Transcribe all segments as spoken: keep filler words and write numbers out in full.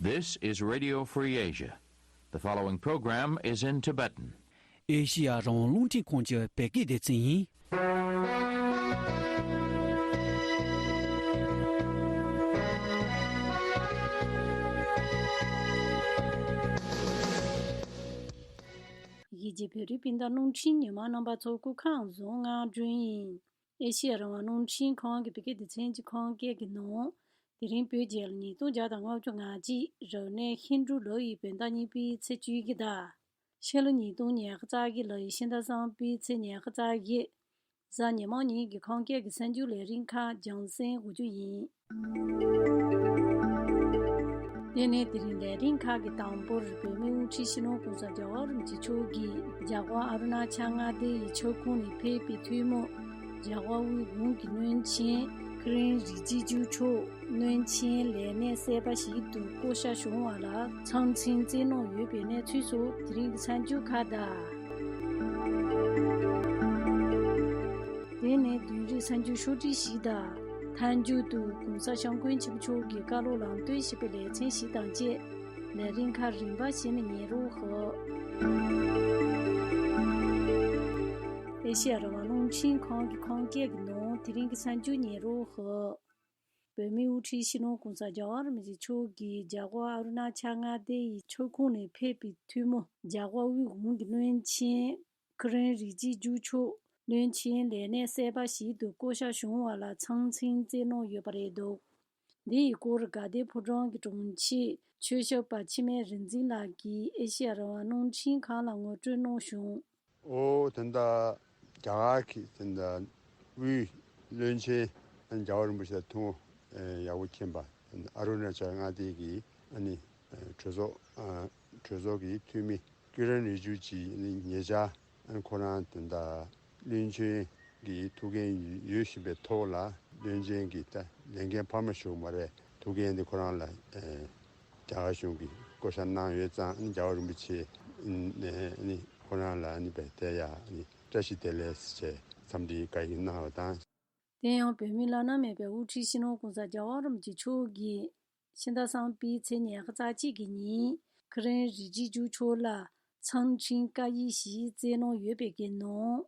This is Radio Free Asia. The following program is in Tibetan. ཨེ་ཤི་ཡ་རང་དབང་རླུང་འཕྲིན་ཁང་གི་བོད་སྐད་སྡེ་ཚན་ཡིན། གཞིས་བྱེས་བོད་རིགས་སྤུན་ཟླ་རླུང་འཕྲིན་ཉི་མ་རྣམ་པ་ཚོ་སྐུ་ཁམས་བཟང་། ང་སྒྲོན་ཡིན། ཨེ་ཤེ་ཡ་རང་དབང་རླུང་འཕྲིན་ཁང་གི་བོད་སྐད་སྡེ་ཚན་གྱི་ཁམས་སྐད་ཀྱི་ནང་། དེ་རིང་བོད་རྒྱལ་ལོ་ཉིས་སྟོང་བརྒྱ་དང་ལྔ་བཅུ་ང་གཅིག་རབ་གནས་ཤིང་འབྲུག་ལོ་ཡི་བོད་ཟླ་གཉིས་པའི་ཚེས་བཅུ་དགུ་དང་། ཕྱི་ལོ་ཉིས་སྟོང་ཉི་ཤུ་རྩ་དགུ་ལོ་ཡི་ཕྱི་ཟླ་གསུམ་པའི་ཚེས་ཉི་ཤུ་རྩ་དགུ། གཟའ་ཉི་མ་ཉིན་གྱི་ཁམས་སྐད་ཀྱི་གསར་འགྱུར་ལས་རིམ་ཁག་རྒྱང་སྲིང་འགོ་འཛུགས་ཡིན། དེ་ནས་དེ་རིང་ལས་རིམ་ཁག་གི་དང་པོར་བོད་མིའི་དབུ་ཁྲིད་སྤྱི་ནོར་༸གོང་ས་༸རྒྱལ་བ་རིན་པོ་ཆེ་མཆོག་གིས་རྒྱ་གར་ཨ་རུ་ན་ཅལ་མངའ་སྡེ་ཡི་ཁྱབ་ཁོངས་ནས་ཕེབས་པའི་ཐུན་མོང་རྒྱ་གར་དབུས་གཞུང་གི་བློན་ཆེན་ཁི་རན་རི་ཇི་ཇུ་མཆོག་བློན་ཆེན་ལས་སྣེ་གསར་པ་ཞིག་ཏུ་བསྐོ་བཞག་བྱུང་བ་ལ་མཚམས་འཛིན་བསྩལ་གནང་ཡོད་པའི་གནས་ཚུལ་སོགས་དེ་རིང་གི་གསར་འགྱུར་ཁག་དང་། དེ་ནས་བདུན་རེའི་གསར་འགྱུར་ཤོག་དྲིལ་ཞིག་དང་། མཐའ་མཇུག་ཏུ་༸གོང་ས་༸སྐྱབས་མགོན་ཆེན་པོ་མཆོག་གི་བཀའ་སློབ་ལམ་སྟོན་ཞེས་པའི་ལེ་ཚན་ཞིག་དང་བཅས་ལས་རིམ་ཁག་རིམ་པ་བཞིན་ཉན་རོགས་ཞུ། ཨེ་ཤེ་ཡ་རང་དབང་རླུང་འཕྲིན་ཁང་གི་ཁམས་སྐད་ཀྱི་ནང་དེ་རིང་གི་གསར་འགྱུར་ཉན་རོགས་ཞུ། བོད་མིའི་དབུ་ཁྲིད་སྤྱི་ནོར་༸གོང་ས་༸རྒྱལ་བ་རིན་པོ་ཆེ་མཆོག་གིས་རྒྱ་གར་ཨ་རུ་ན་ཅལ་མངའ་སྡེ་ཡི་ཁྱབ་ཁོངས་ནས་ཕེབས་པའི་ཐུན་མོང་རྒྱ་གར་དབུས་གཞུང་གི་བློན་ཆེན་ཁི་རན་རི་ཇི་ཇུ་མཆོག་བློན་ཆེན་ལས་སྣེ་གསར་པ་ཞིག་ཏུ་བསྐོ་བཞག་བྱུང་བ་ལ་མཚམས་འཛིན་བསྩལ་གནང་ཡོད་པ་རེད་འདུག་འདི་ཡི་སྐོར་དགའ་ལྡན་ཕོ་བྲང་གི་དྲུང་ཆེ་ཆོས་ཞབས་པ་འཆི་མེད་རིག་འཛིན་ལགས་ཀྱིས་ཨེ་ཤེ་ཡ་རང་དབང་རླུང་འཕྲིན་ཁང་ལ་ངོ་སྤྲོད་གནང་བྱུང་། ཨོ་དེ་འདྲ་རྒྱ་གར་གྱི་དེ་འདྲ་དབུས་བློན་ཆེན་ཨ་ནི་རྒྱལ་བ་རིན་པོ་ཆེ་དང་ཐུན་མོང་ཡག་པོ་མཁྱེན་པ་ཨ་རུ་ན་ཅལ་མངའ་སྡེ་གི་ཨ་ནི་གྲོས་ཚོགས་གྲོས་ཚོགས་ཀྱི་འཐུས་མི་ཀི་རན་རི་ཇུ་ཇི་ཨ་ནི་ཉེ་ཆར་ཨ་ནི་ཁོ་རང་དེ་འདྲ་བློན་ཆེན་གྱི་ཐུགས་འགན་ཡོད་བཞིན་པའི་ཐོག་ལ་བློན་ཆེན་གྱི་ད་ལས་འགན་འཕར་མ་ཞུ་མ་རེད། ཐུགས་འགན་དེ་ཁོ་རང་ལ་རྒྱ་གར་གཞུང་གིས་བསྐོ་བཞག་གནང་ཡོད་ཙང་རྒྱལ་བ་རིན་པོ་ཆེ་ནས་ཁོ་རང་ལ་ནི་བས་དེ་ཡ་ནི་བཀྲ་ཤིས་བདེ་ལེགས་ཟེར་འཚམས་འདྲི་བཀའ་ཡིག་གནང་བ་དང་། དེ་ཡང་བོད་མིའི་བླ་ན་མེད་པའི་དབུ་ཁྲིད་སྤྱི་ནོར་༸གོང་ས་༸རྒྱལ་བ་རིན་པོ་ཆེ་མཆོག་གིས་ཕྱི་ཟླ་གསུམ་པའི་ཚེས་ཉི་ཤུ་རྩ་གཅིག་གི་ཉིན་ཁི་རན་རི་ཇི་ཇུ་མཆོག་ལ་མཚམས་འཛིན་བཀའ་ཡིག་ཞིག་བསྩལ་གནང་ཡོད་པའི་ནང་།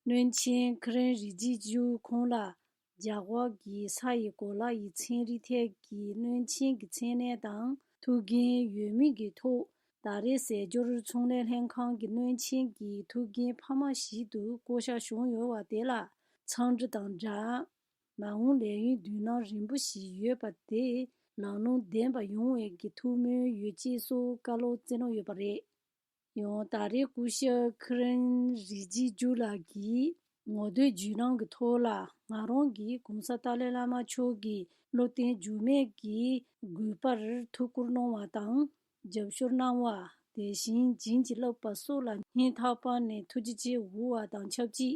བློན་ཆེན་ཁི་རན་རི་ཇི་ཇུ་ཁོང་ལ་རྒྱ་གར་གྱི་ས་ཡི་གོ་ལ་ཡི་ཚན་རིག་ཐད་ཀྱི་བློན་ཆེན་གྱི་མཚན་གནས་དང་ཐུགས་འགན་ཡོད་མེད་ཀྱི་ཐོག་ད་རེས་ཟས་སྦྱོར་ཚོང་ལས་ལྷན་ཁང་གི་བློན་ཆེན་གྱི་ཐུགས་འགན་འཕར་མ་ཞིག་ཏུ་བསྐོ་བཞག་བྱུང་ཡོད་པ་དེ་ལ་འཚམས་འདྲི་དང་སྦྲགས། མ་འོངས་ལས་ཡུན་རྒྱུན་རིང་པོ་ཞིག་ཡོད་པ་དེ་ལམ་ལྷོང་ལྡན་པ་ཡོང་བའི་གི་ཐུགས་སྨོན་ཡོད་ཅེས་སོགས་བཀའ་སློབ་སྩལ་གནང་ཡོད་པ་རེད། ཡང་ད་རེས་སྐུ་ཞབས་ཁི་རན་རི་ཇི་ཇུ་ལགས་ཀྱིས་ངོ་དེབ་བརྒྱུད་ལམ་གྱི་ཐོག་ལ་ང་རང་གིས་གོང་ས་ཏཱ་ལའི་བླ་མ་མཆོག་གི་བློ་བརྟན་འགྱུར་མེད་ཀྱི་དགོངས་པར་ཐུགས་ཁུར་གནང་བ་དང་། རྒྱབ་སྐྱོར་གནང་བ། དེ་བཞིན་བྱིན་གྱིས་བརླབས་པ་སོགས་ལ་སྙིང་ཐག་པ་ནས་ཐུགས་རྗེ་ཆེ་ཞུ་བ་དང་ཆབས་ཅིག་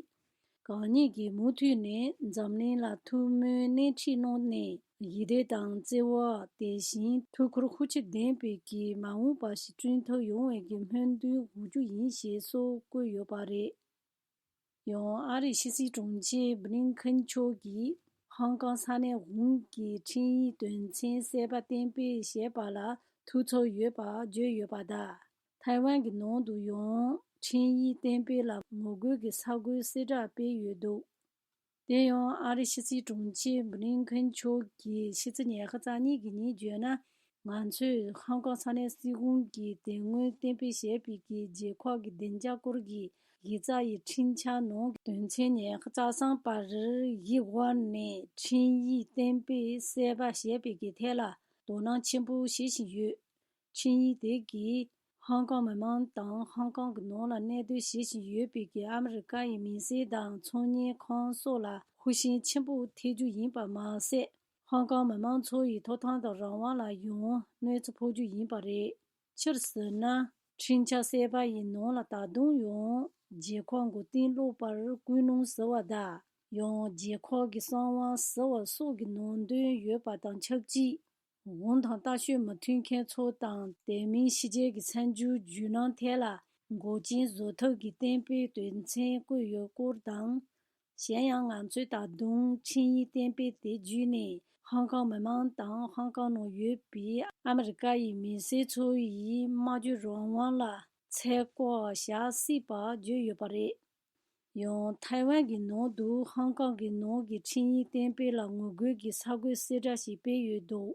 གང་ཉིད་ཀྱིས་མུ་མཐུད་ནས་འཛམ་གླིང་ལ་ཐུགས་སྨོན་སྣེ་ཁྲིད་གནང་ནས་ཞི་བདེ་དང་བརྩེ་བ། དེ་བཞིན་ཐུགས་ཁུར་ཤུགས་ཆེ་ལྡན་པའི་གི་མ་འོངས་པ་ཞིག་བསྐྲུན་ཐུབ་ཡོང་བའི་གི་སྨོན་འདུན་ཞུ་རྒྱུ་ཡིན་ཞེས་སོགས་བཀོད་ཡོད་པ་རེད། ཡང་ཨ་རིའི་ཕྱི་སྲིད་དྲུང་ཆེ་བྷི་ལིན་ཁེན་མཆོག་གིས་ཧང་ཀང་ས་གནས་གཞུང་གི་འཕྲིན་ཡིག་དོན་ཚན་གསར་པ་གཏན་འབེབས་བྱས་པ་ལ་ཐུགས་ཚོར་ཡོད་པ་བརྗོད་ཡོད་པ་དང་། ཐའེ་ཝན་གྱི་ནང་དུ་ཡང་འཕྲིན་ཡིག་གཏན་འབེབས་ལ་ངོ་རྒོལ་གྱི་ས་འགུལ་གསལ་བསྒྲགས་སྤེལ་ཡོད་འདུག་དེ་ཡང་ཨ་རིའི་ཕྱི་སྲིད་དྲུང་ཆེ་བྷི་ལིན་ཁེན་མཆོག་གིས་ཕྱི་ཚེས་ཉི་ཤུ་རྩ་གཉིས་ཀྱི་ཉིན་བརྗོད་ན། ང་ཚོས་ཧང་ཀང་ས་གནས་སྲིད་གཞུང་གིས་དེ་སྔོན་གཏན་འབེབས་བྱས་པའི་གི་རྒྱལ་ཁབ་ཀྱི་བདེ་འཇགས་སྐོར་གྱི་གཞི་རྩ་ཡི་འཕྲིན་བཅར་ནང་དོན་ཚན་ཉི་ཤུ་རྩ་གསུམ་པར་གཞི་བཞག་ནས་འཕྲིན་ཡིག་གཏན་འབེབས་གསར་པ་བྱས་པའི་གི་ཐད་ལ་དོ་སྣང་ཆེན་པོ་བྱེད་བཞིན་ཡོད། འཕྲིན་ཡིག་དེ་གིས་ཧང་ཀང་མི་མང་དང་ཧང་ཀང་གི་ནང་ལ་གནས་སྡོད་བྱེད་བཞིན་ཡོད་པའི་གི་ཨ་མི་རི་ཀ་ཡི་མི་སེར་དང་ཚོང་གཉེར་ཁང་སོགས་ལ་ཤུགས་རྐྱེན་ཆེན་པོ་ཐེབས་རྒྱུ་ཡིན་པ་མ་ཟད། ཧང་ཀང་མི་མང་ཚོ་ཡི་ཐོབ་ཐང་དང་རང་དབང་ལ་ཡང་གནོད་འཚེ་ཕོག་རྒྱུ་ཡིན་པ་རེད། སྤྱིར་ཟེར་ན། འཕྲིན་བཅར་གསར་པ་ཡི་ནང་ལ་ད་དུང་ཡང་རྒྱལ་ཁབ་མགོ་རྟིང་སློག་པར་ཀུན་སློང་ཟེར་བ་དང་། ཡང་རྒྱལ་ཁབ་ཀྱི་གསང་བ་ཟེར་བ་སོགས་ཀྱི་ནང་དོན་ཡོད་པ་དང་ཆབས་ཅིག་དབང་ཐང་ལྟ་སྤྱོད་མི་མཐུན་མཁན་ཚོ་དང་དེ་མིན་ཕྱི་རྒྱལ་གྱི་གསར་འགྱུར་བརྒྱུད་ལམ་ཐད་ལ་འགོག་རྐྱེན་བཟོ་ཐབས་ཀྱི་གཏན་འབེབས་དོན་ཚན་བཀོད་ཡོད་སྐོར་དང་། གཞན་ཡང་ང་ཚོས་ད་དུང་འཕྲིན་ཡིག་གཏན་འབེབས་དེ་བརྒྱུད་ནས་ ཧོང་ཀོང་མི་མང་དང་ཧོང་ཀོང་ནང་ཡོད་པའི་ཨ་མི་རི་ཀ་ཡི་མི་སེར་ཚོ་ཡིས་སྨྲ་བརྗོད་རང་དབང་ལ་ཚད་བཀག་བཞག་སྲིད་པ་བརྗོད་ཡོད་པ་རེད། ཡང་ཐའེ་ཝན་གྱི་ནང་དུ་ཧོང་ཀོང་གི་ནང་གི་ཁྲིམས་ཡིག་གཏན་འབེབས་ལ་ངོ་རྒོལ་གྱི་གསར་འགོད་གསལ་བསྒྲགས་ཤིག་སྤེལ་ཡོད་འདུག་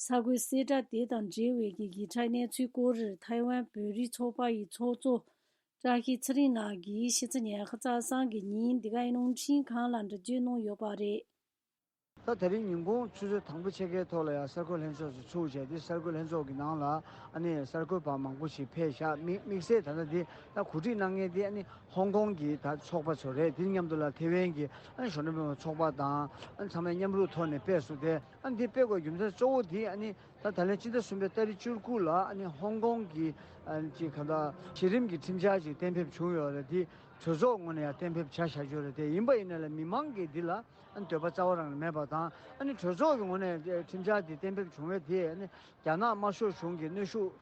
གསར་འགོད་གསལ་བསྒྲགས་དེ་དང་འབྲེལ་བའི་གི་ཡིག་ཆ་གནས་ཚུལ་སྐོར་ཐའེ་ཝན་བོད་རིགས་ཚོགས་པ་ཡི་ཚོགས་གཙོ་བཀྲ་ཤིས་ཚེ་རིང་ལགས་ཀྱིས་ཕྱི་ཚེས་ཉི་ཤུ་རྩ་གསུམ་གི་ཉིན་འདི་ག་ཡིན་རླུང་འཕྲིན་ཁང་ལ་འགྲེལ་བརྗོད་གནང་ཡོད་པ་རེད། ད་དེ་རིང་ཉིན་གུང་ཆུ་ཚོད་དང་པོ་ཕྱེད་ཀའི་ཐོག་ལ་ཡང་གསར་འགོད་ལྷན་ཚོགས་སུ་ཚུགས་བྱས་ཏེ། གསར་འགོད་ལྷན་ཚོགས་ཀྱི་ནང་ལ་ཨ་ནི་གསར་འགོད་པ་མང་པོ་ཞིག་ཕེབས་བཞག་དམིགས་དམིགས་བསལ་ད་ལྟ་འདི་ད་གོ་སྒྲིག་གནང་མཁན་དེ་ཨ་ནི་ཧོང་ཀོང་གི་ད་ཚོགས་པ་ཚོ་རེད། དེ་མཉམ་དུ་ལ་ཐེ་ཝན་གྱི་ཨ་ནི་གཞོན་ནུ་སྤེལ་མ་ཚོགས་པ་དང་ཨ་ནི་ཚང་མས་མཉམ་རུབ་ཐོག་ནས་ཕེབས་སོང་སྟེ། ཨ་ནི་འདི་སྤེལ་དགོས་རྒྱུ་མཚན་གཙོ་བོ་འདི་ཨ་ནི་ད་ད་ལན་སྤྱི་ཟླ་གསུམ་པའི་ཏ་རིག་བཅུ་དགུ་ལ་ཨ་ནི་ཧོང་ཀོང་གི་ཨ་ནི་ཅིག་ག་ད་གཞི་རིམ་གྱི་ཁྲིམས་འཆར་ཅིག་གཏན་འབེབས་བྱུང་ཡོད་རེད། འདི་གྲོས་ཚོགས་ངོས་ནས་ཡང་གཏན་འབེབས་བྱ་བཞག་རྒྱུ་རེད། དེ་ཡིན་པ་ཡིན་ན་ལ་མི་མང་གིས་འདི་ལ་ཨ་ནི་འདོད་པ་རྩ་བ་རང་ནས་མེད་པ་དང་། ཨ་ནི་གྲོས་ཚོགས་ཀྱི་ངོས་ནས་ཁྲིམས་འཆར་འདི་གཏན་འབེབས་བྱུང་བས་དེ་ཨ་ནི་རྒྱ་ནག་དམར་ཤོག་གཞུང་གི་གནོན་ཤུགས་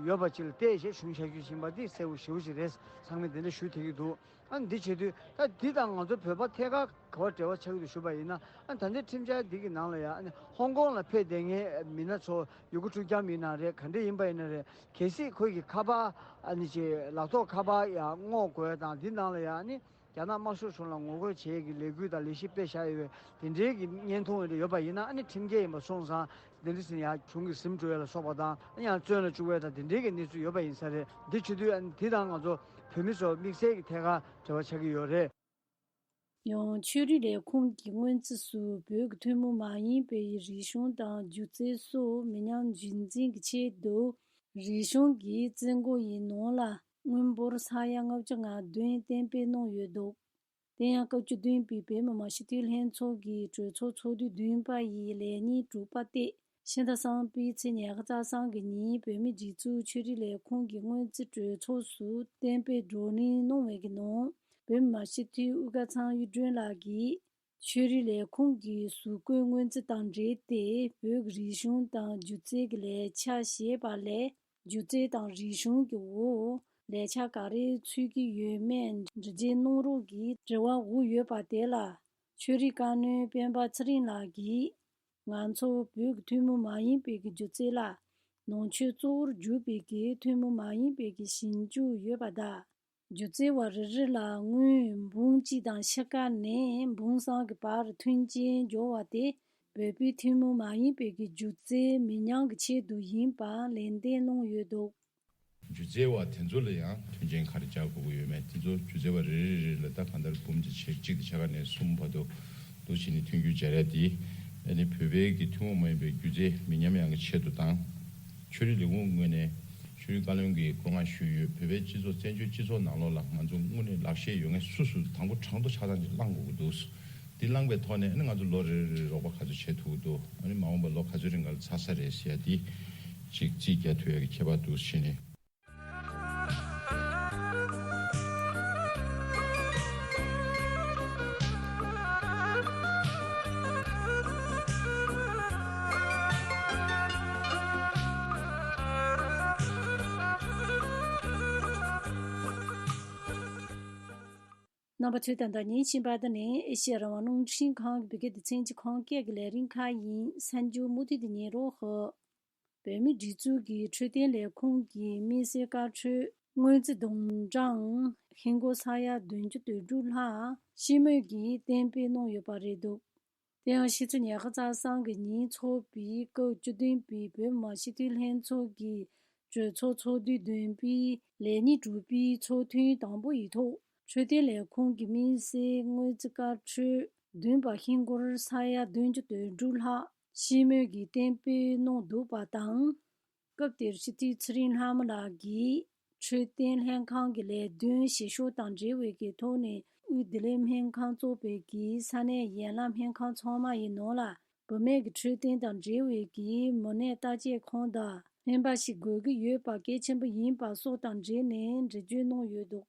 ཡོད་པ་ཅིག་ལ་བལྟས་ཞེས་གཞུང་བཞག་རྒྱུ་ཡིན་པ་འདི་གསལ་པོ་ཞེ་པོ་ཅིག་རེད། ཚང་མས་འདི་འདྲ་ཞུ་བསྡད་ཀྱི་འདུག་ཨ་ནི་འདི་བྱེད་དུས་ད་འདི་དང་ང་ཚོ་བོད་པ་ཐད་ཀར་ག་པར་འབྲེལ་བ་ཆགས་ཀྱི་འདུག་ཞུས་པ་ཡིན་ན། ཨ་ནི་ད་ལྟའི་ཁྲིམས་འཆར་འདི་གི་ནང་ལ་ཡང་ཨ་ནི་ཧོང་ཀོང་ལ་ཕེབས་བསྡད་མཁན་མི་སྣ་ཚོ་ཡུ་གུར་ཕྲུག་རྒྱ་མི་ཡིན་ན་རེད། ག་འདྲ་ཡིན་པ་ཡིན་ན་རེད། གལ་སྲིད་ཁོས་ཀྱི་ཁ་པར་ཨ་ནི་ཅིག་ལག་ཐོགས་ཁ་པར་ཡང་སྔོག་དགོས་དང་། འདི་ནང་ལ་ཡང་ཨ་ནི་རྒྱ་ནག་དམར་ཤོག་གཞུང་ལ་ངོ་རྒོལ་བྱེད་ཀྱི་ལས་འགུལ་དང་ལས་གཞི་སྤེལ་བཞག་ཡོད་པའི་དེ་འདྲའི་གི་བརྙན་ཐུང་འདྲ་ཡོད་པ་ཡིན་ན། ཨ་ནི་ཁྲིམས་འགལ་ཡིན་པ་སོང་ཙང་དེ་འདྲ་ཟིན་ཡང་གཞུང་གིས་ཟིན་འགྲོ་ཡ་ལ་སོགས་པ་དང་། ཨ་ནི་ཡང་བཙོན་ལ་བཅུག་པ་དང་དེ་འདྲའི་གི་གནས་ཚུལ་ཡོད་པ་ཡིན་ས་རེད། འདི་བྱེད་དུས་ཨ་ནི་འདི་དང་ང་ཚོ་བོད་མི་ཚོ་དམིགས་བསལ་གྱི་ཐད་ཀར་འབྲེལ་བ་ཆགས་ཀྱི་ཡོད་རེད། ཡང་ཆོས་རིག་ལས་ཁུངས་ཀྱི་སྔོན་རྩིས་སུ་བོད་ཀྱི་ཐུན་མོང་མ་ཡིན་པའི་རིག་གཞུང་དང་སྒྱུ་རྩལ་སོགས་མི་ཉམས་རྒྱུན་འཛིན་གྱི་ཆེད་དུ། རིག་གཞུང་གི་རྩིས་འགོ་ཡི་ནང་ལ་དངུལ་འབོར་ས་ཡ་ལྔ་བཅུ་ང་བདུན་གཏན་འབེབས་གནང་ཡོད་འདུག་དེ་ཡང་སྐབས་བཅུ་བདུན་པའི་བོད་མི་མང་སྤྱི་འཐུས་ལྷན་ཚོགས་ཀྱི་གྲོས་ཚོགས་ཚོགས་དུས་བདུན་པ་ཡི་ལས་ཉིན་དྲུག་པ་སྟེ། ཕྱི་ཟླ་གསུམ་པའི་ཚེས་ཉི་ཤུ་རྩ་གསུམ་གྱི་ཉིན་བོད་མིའི་སྒྲིག་འཛུགས་ཆོས་རིག་ལས་ཁུངས་ཀྱི་སྔོན་རྩིས་གྲོས་ཚོགས་སུ་གཏན་འབེབས་བགྲོ་གླེང་གནང་བའི་གི་ནང་། བོད་མི་མང་སྤྱི་འཐུས་དབུ་དཀར་ཚང་གཡུ་སྒྲོན་ལགས་ཀྱིས། ཆོས་རིག་ལས་ཁུངས་ཀྱི་ཟུར་བཀོད་སྔོན་རྩིས་དང་འབྲེལ་ཏེ། བོད་ཀྱི་རིག་གཞུང་དང་སྒྱུ་རྩལ་གྱི་ལེགས་ཆ་ཞེས་པ་ལས། སྒྱུ་རྩལ་དང་རིག་གཞུང་གི་འོག་ལེགས་ཆ་ག་རེ་ཚུད་ཀྱི་ཡོད་མེད་འདྲི་རྩད་གནང་རོགས་ཀྱི་དྲི་བ་འོག་ཡོད་པ་དེ་ལ། ཆོས་རིག་བཀའ་བློན་སྤེན་པ་ཚེ་རིང་ལགས་ཀྱིས། ང་ཚོ་བོད་ཀྱི་ཐུན་མོང་མ་ཡིན་པའི་གི་སྒྱུ་རྩལ་ལ། ནང་ཆོས་གཙོ་བོར་གྱུར་པའི་གི་ཐུན་མོང་མ་ཡིན་པའི་གི་ཞིབ་འཇུག་ཡོད་པ་དང་། སྒྱུ་རྩལ་བ་རེ་རེ་ལ་དངུལ་འབུམ་གཅིག་དང་ཕྱེད་ཀ་ནས་འབུམ་གསུམ་གྱི་བར་མཐུན་རྐྱེན་སྦྱོར་བ་དེ། བོད་པའི་ཐུན་མོང་མ་ཡིན་པའི་གི་སྒྱུ་རྩལ་མི་ཉམས་ཀྱི་ཆེད་དུ་ཡིན་པ་ལན་འདེབས་གནང་ཡོད་འདུག་སྒྱུ་རྩལ་བ་དེ་ཚོ་ལ་ཡང་མཐུན་རྐྱེན་ག་རེ་སྦྱར་དགོས་ཀྱི་ཡོད་མེད། དེ་ཚོ་སྒྱུ་རྩལ་བ་རེ་རེ་རེ་ལ་ད་གང་ལྟར་འབུམ་གཅིག་གཅིག་དང་ཕྱེད་ཀ་ནས་གསུམ་བར་དུ་འདུག་བྱས་ནས་མཐུན་འགྱུར་སྦྱར་ཡ་དེ། ཨ་ནི་བོད་པའི་གི་ཐུན་མོང་མ་ཡིན་པའི་སྒྱུ་རྩལ་མི་ཉམས་ཡག་གི་ཆེད་དུ་དང་། ཆོས་རིག་ལས་ཁུངས་ངོས་ནས་ཆོས་རིག་བཀའ་བློན་གྱིས་བཀའ་མངགས་ཞུས་ཡོད། བོད་པའི་སྤྱི་ཚོགས་བཙན་བྱོལ་སྤྱི་ཚོགས་ནང་ལོགས་ལ་ང་ཚོ་དངོས་གནས་ལག་ཤེས་ཡོད་མཁན་སུ་སུ་དང་པོ་གྲངས་ཐོ་ཆ་ཚང་ཅིག་བླང་དགོས་ཀྱི་འདུག་འདི་བླངས་པའི་ཐོག་ནས་ཨ་ནི་ང་ཚོ་ལོ་རེ་རེ་རོགས་པ་ག་ཚོད་བྱེད་ཐུབ་ཀྱི་འདུག་ཨ་ནི་མ་འོངས་པ་ལོ་ག་ཚོད་རིང་ག་ལ་ཚར་ས་རེད་ཟེར་ཡ་འདི་ཅིག་རྩིས་རྒྱག་ཐུབ་ཡ་གི་ཁྱད་པར་འདུག་བྱས་ནས། རྣམ་པ་ཚོས་ད་ལྟ་ཉན་བཞིན་པ་འདི་ནི་ཨེ་ཤེ་ཡ་རང་དབང་རླུང་འཕྲིན་ཁང་གི་བོད་སྐད་སྡེ་ཚན་གྱི་ཁམས་སྐད་ཀྱི་ལས་རིམ་ཁག་ཡིན། གསར་འགྱུར་མུ་མཐུད་དུ་ཉན་རོགས་ཞུ། བོད་མིའི་སྒྲིག་འཛུགས་ཀྱི་འཕྲོད་བསྟེན་ལས་ཁུངས་ཀྱི་དམིགས་བསལ་བཀའ་འཁྲོལ་སྔོན་རྩིས་དང་སྦྲགས་ཧིན་སྒོར་ས་ཡ་བདུན་ཅུ་དོན་དྲུག་ལྷག་ཕྱི་མོལ་གྱིས་གཏན་འབེབས་གནང་ཡོད་པ་རེད་འདུག་དེ་ཡང་ཕྱི་ཚེས་ཉི་ཤུ་རྩ་གསུམ་གྱི་ཉིན་འཚོགས་པའི་སྐབས་བཅུ་བདུན་པའི་བོད་མི་མང་སྤྱི་འཐུས་ལྷན་ཚོགས་ཀྱི་གྲོས་ཚོགས་ཚོགས་དུས་བདུན་པའི་ལས་ཉིན་དྲུག་པའི་ཚོགས་ཐུན་དང་པོ་ཡི་ཐོག་འཕྲོད་བསྟེན་ལས་ཁུངས་ཀྱི་དམིགས་བསལ་སྔོན་རྩིས་བཀའ་འཁྲོལ་བདུན་པ་ཧིན་སྒོར་ས་ཡ་བདུན་ཅུ་དོན་དྲུག་ལྷག་ཕྱི་མོལ་གྱིས་གཏན་འབེབས་གནང་འདུག་པ་དང་། སྐབས་དེར་སྤྱི་འཐུས་ཚེ་རིང་ལྷ་མོ་ལགས་ཀྱིས་འཕྲོད་བསྟེན་ལྷན་ཁང་གི་ལས་དོན་བྱེད་ཕྱོགས་དང་འབྲེལ་བའི་གི་ཐོག་ནས་དབུས་བདེ་ལེགས་སྨན་ཁང་གཙོས་པའི་གི་ས་གནས་ཡན་ལག་སྨན་ཁང་ཚང་མ་ཡི་ནང་ལ་བུད་མེད་ཀྱི་འཕྲོད་བསྟེན་དང་འབྲེལ་བའི་གི་མི་སྣའི་བརྟག་དཔྱད་ཁང་དང་སྨན་པ་ཞིག་དགོས་ཀྱི་ཡོད་པ་གལ་ཆེན་པོ་ཡིན་པ་སོགས་དང་འབྲེལ་ནས་འགྲེལ་བརྗོད་གནང་ཡོད་འདུག་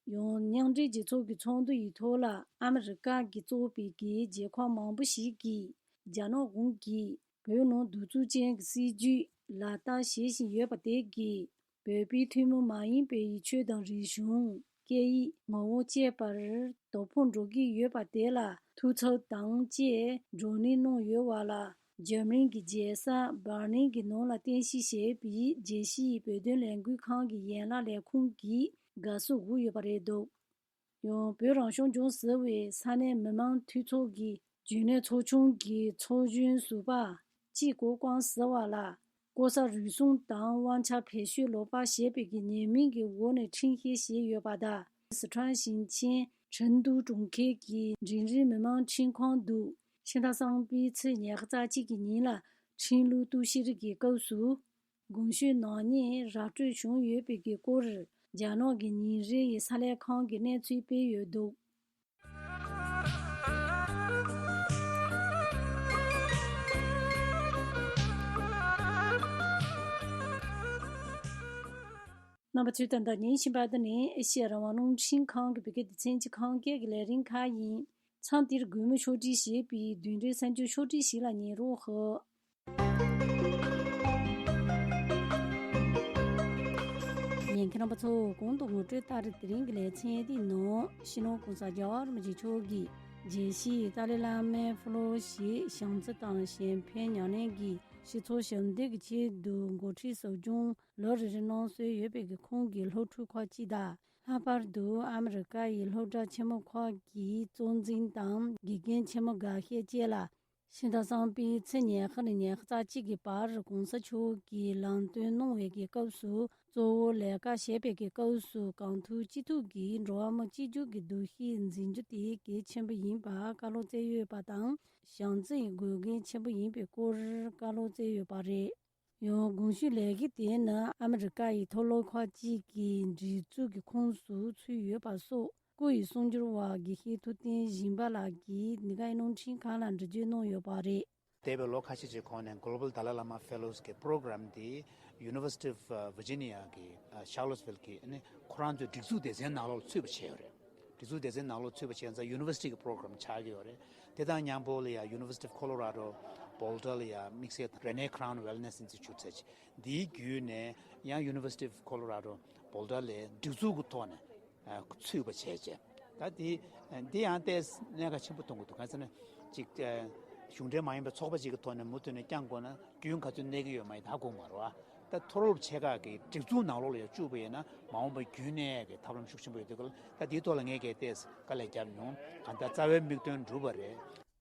ཡང་མཉམ་འབྲེལ་རྒྱལ་ཚོགས་ཀྱི་ཚོགས་འདུ་ཡི་ཐོག་ལ་ཨ་མི་རི་ཀ་གིས་གཙོས་པའི་གི་རྒྱལ་ཁབ་མང་པོ་ཞིག་གིས་རྒྱ་ནག་གཞུང་གིས་བོད་ནང་གདུག་རྩུབ་ཅན་གྱི་སྲིད་ཇུས་ལག་བསྟར་བྱེད་བཞིན་ཡོད་པ་དེ་གིས་བོད་པའི་ཐུན་མོང་མ་ཡིན་པའི་ཆོས་དང་རིག་གཞུང་ སྐད་ཡིག་ངོ་བོ་བཅས་པར་དོ་ཕོག་འགྲོ་གི་ཡོད་པ་དེ་ལ་ཐུགས་ཚོར་དང་བཅས་བགྲོ་གླེང་གནང་ཡོད་པ་ལ། འཛམ་གླིང་གི་རྒྱལ་ས་འབར་ལིན་གྱི་ནང་ལ་རྟེན་གཞི་བྱས་པའི་རྒྱལ་སྤྱིའི་བོད་དོན་ལས་འགུལ་ཁང་གི་ཡན་ལག་ལས་ཁུངས་ཀྱིས་དགའ་བསུ་དགོས་ཡོད་པ་རེད་འདུག་ཡང་བོད་རང་སྐྱོང་ལྗོངས་ཟེར་བའི་ས་གནས་མི་དམངས་འཐུས་ཚོགས་ཀྱི་རྒྱུན་ལས་ཚོགས་ཆུང་གི་ཚོགས་གཞོན་ཟུར་པ་ཅིག་གོ་ཀོང་ཟེར་བ་ལ། ལྐོག་ཟ་རུལ་སུངས་དང་དབང་ཆ་བེད་སྤྱོད་ལོག་པ་ཞེས་པའི་གི་ཉེས་མིང་གི་འོག་ནས་ཁྲིམས་བཤེར་བྱས་ཡོད་པ་དང་། སི་ཁྲོན་ཞིང་ཆེན་ཁྲིན་ཏུའུ་གྲོང་ཁྱེར་གྱི་འབྲིང་རིམ་མི་དམངས་ཁྲིམས་ཁང་དུ་ཕྱི་ཟླ་གསུམ་པའི་ཚེས་ཉི་ཤུ་རྩ་གཅིག་གི་ཉིན་ལ་ཁྲིམས་ལུགས་གཏུག་བཤེར་གྱི་སྐབས་སུ། གོང་ཞུས་ནག་ཉེས་ར་སྤྲོད་བྱུང་ཡོད་པའི་གི་སྐོར་རྒྱ་ནག་གི་ཉིན་རེའི་གསར་ལས་ཁང་གི་གནས་ཚུལ་སྤེལ་ཡོད་འདུག་རྣམ་པ་ཚོས་ད་ལྟ་ཉན་བཞིན་པ་འདི་ནི་ཨེ་ཤེ་ཡ་རང་དབང་རླུང་འཕྲིན་ཁང་གི་བོད་སྐད་སྡེ་ཚན་གྱི་ཁམས་སྐད་ཀྱི་ལས་རིམ་ཁག་ཡིན། མཚམས་འདིར་རྒུད་མོ་ཕྱོགས་སྒྲིག་ཞེས་པའི་བདུན་ཕྲག་གསར་འགྱུར་ཕྱོགས་སྒྲིག་ཞིག་ལ་ཉན་རོགས་ཞུ། ཉན་མཁན་རྣམ་པ་ཚོ། གོང་དུ་ངོ་སྤྲོད་ལྟར་དེ་རིང་གི་ལེ་ཚན་འདིའི་ནང་སྤྱི་ནོར་༸གོང་ས་༸རྒྱལ་བ་རིན་པོ་ཆེ་མཆོག་གིས་རྒྱལ་སྤྱིའི་ཏཱ་ལའི་བླ་མའི་ཕུ་ལོ་ཞེས་བྱམས་བརྩེ་དང་གཞན་ཕན་ཉམས་ལེན་གྱི་སྤྱི་ཚོགས་ཞབས་འདེགས་ཀྱི་ཆེད་དུ་འགོ་ཁྲིད་ཟབ་སྦྱོང་ལོ་རེ་རེ་གནང་སྲོལ་ཡོད་པའི་གི་ཁོང་གི་སློབ་ཕྲུག་ཁག་ཅིག་དང་། ལྷག་པར་དུ་ཨ་མི་རི་ཀ་ཡི་སློབ་གྲྭ་ཆེན་མོ་ཁག་གི་གཙོ་འཛིན་དང་དགེ་རྒན་ཆེན་མོ་འགའ་ཤས་བཅས་ལ། ཕྱི་ཟླ་གསུམ་པའི་ཚེས་ཉི་ཤུ་ནས་ཉི་ཤུ་རྩ་གཅིག་གི་བར་༸གོང་ས་མཆོག་གིས་ལམ་སྟོན་གནང་བའི་གི་སྐབས་སུ། གཙོ་བོ་ལས་ཀ་བྱེད་པའི་གི་སྐབས་སུ་གང་ཐུབ་ཅི་ཐུབ་ཀྱིས་འགྲོ་བ་མི་གཅིག་གྱུར་གྱི་འདུ་ཤེས་འཛིན་རྒྱུ་དེ་གལ་ཆེན་པོ་ཡིན་པ་བཀའ་སློབ་སྩལ་ཡོད་པ་དང་། བྱམས་བརྩེ་ཡི་དགོས་འགན་ཆེན་པོ་ཡིན་པའི་སྐོར་བཀའ་སློབ་སྩལ་ཡོད་པ་རེད། ཡང་གོང་ཞུས་ལས་འགུལ་དེ་ནི་ཨ་མི་རི་ཀ་ཡི་མཐོ་སློབ་ཁག་ཅིག་གི་སྒྲིག་འཛུགས་ཀྱི་ཁོངས་སུ་ཚུད་ཡོད་པ་སོགས། སྐུ་ཡི་གསུང་སྒྱུར་བ་དགེ་བཤེས་ཐུབ་བསྟན་སྦྱིན་པ་ལགས་ཀྱིས་འདི་ག་ཨེ་རླུང་འཕྲིན་ཁང་ལ་འགྲེལ་བརྗོད་གནང་ཡོད་པ་རེད། འདས་པའི་ལོ་ཁ་ཤས་ཀྱི་གོང་ནས་Global Dalai Lama Fellows གི་པོ་རོ་གྷ་རམ་དེ་University of Virginia གི་Charlottesville གི་ནི་ཁོ་རང་ཚོའི་སྒྲིག་འཛུགས་སྡེ་ཚན་ནང་ལོགས་ཚུད་པ་བྱས་ཡོད་རེད། སྒྲིག་འཛུགས་སྡེ་ཚན་ནང་ལོགས་ཚུད་པ་བྱས་ཙང་University གི་པོ་རོ་གྷ་རམ་ཆགས་ཀྱི་ཡོད་རེད། དེ་དང་མཉམ་པོ་ལ་ཡ་University of Colorado Boulder ལ་ཡ་དམིགས་བསལ་Renee Crown Wellness Institute ཟེར་གྱི་འདིའི་བརྒྱུད་ནས་ཡང་University of Colorado Boulder ལ་སྒྲིག་འཛུགས་ཀྱི་ཐོག་ནས་ཚུད་པ་བྱས་རྗེས། ད་འདི་འདི་ཡང་ཏོག་ཙམ་གནད་འགག་ཆེན་པོ་མཐོང་གི་འདུག་གང་ཟེར་ན་ཅིག་གཞུང་འབྲེལ་མ་ཡིན་པའི་ཚོགས་པ་ཅིག་གི་ཐོག་ནས་མུ་མཐུད་ནས་བསྐྱངས་དགོས་ན་རྒྱུན་ག་ཚོད་གནས་ཀྱི་ཡོད་མ་ཡིན་ཧ་གོ་མ་རེད་བ། ད་མཐོ་སློབ་ཆེ་ཁག་གི་སྒྲིག་འཛུགས་ནང་ལོགས་ལ་ཡང་བཅུག་པ་ཡིན་ན་མ་འོངས་པ་རྒྱུན་གནས་ཀྱི་ཐབས་ལམ་ཤུགས་ཆེན་པོ་ཡོད་དུས་ཀ་ལ་ད་འདིའི་ཐོག་ལ་ངས་གལ་ཏོག་ཙམ་དཀའ་ལས་བརྒྱབ་མྱོང་། གང་ལྟར་རྩ་བའི་དམིགས་དོན་འགྲུབ་པ་རེད།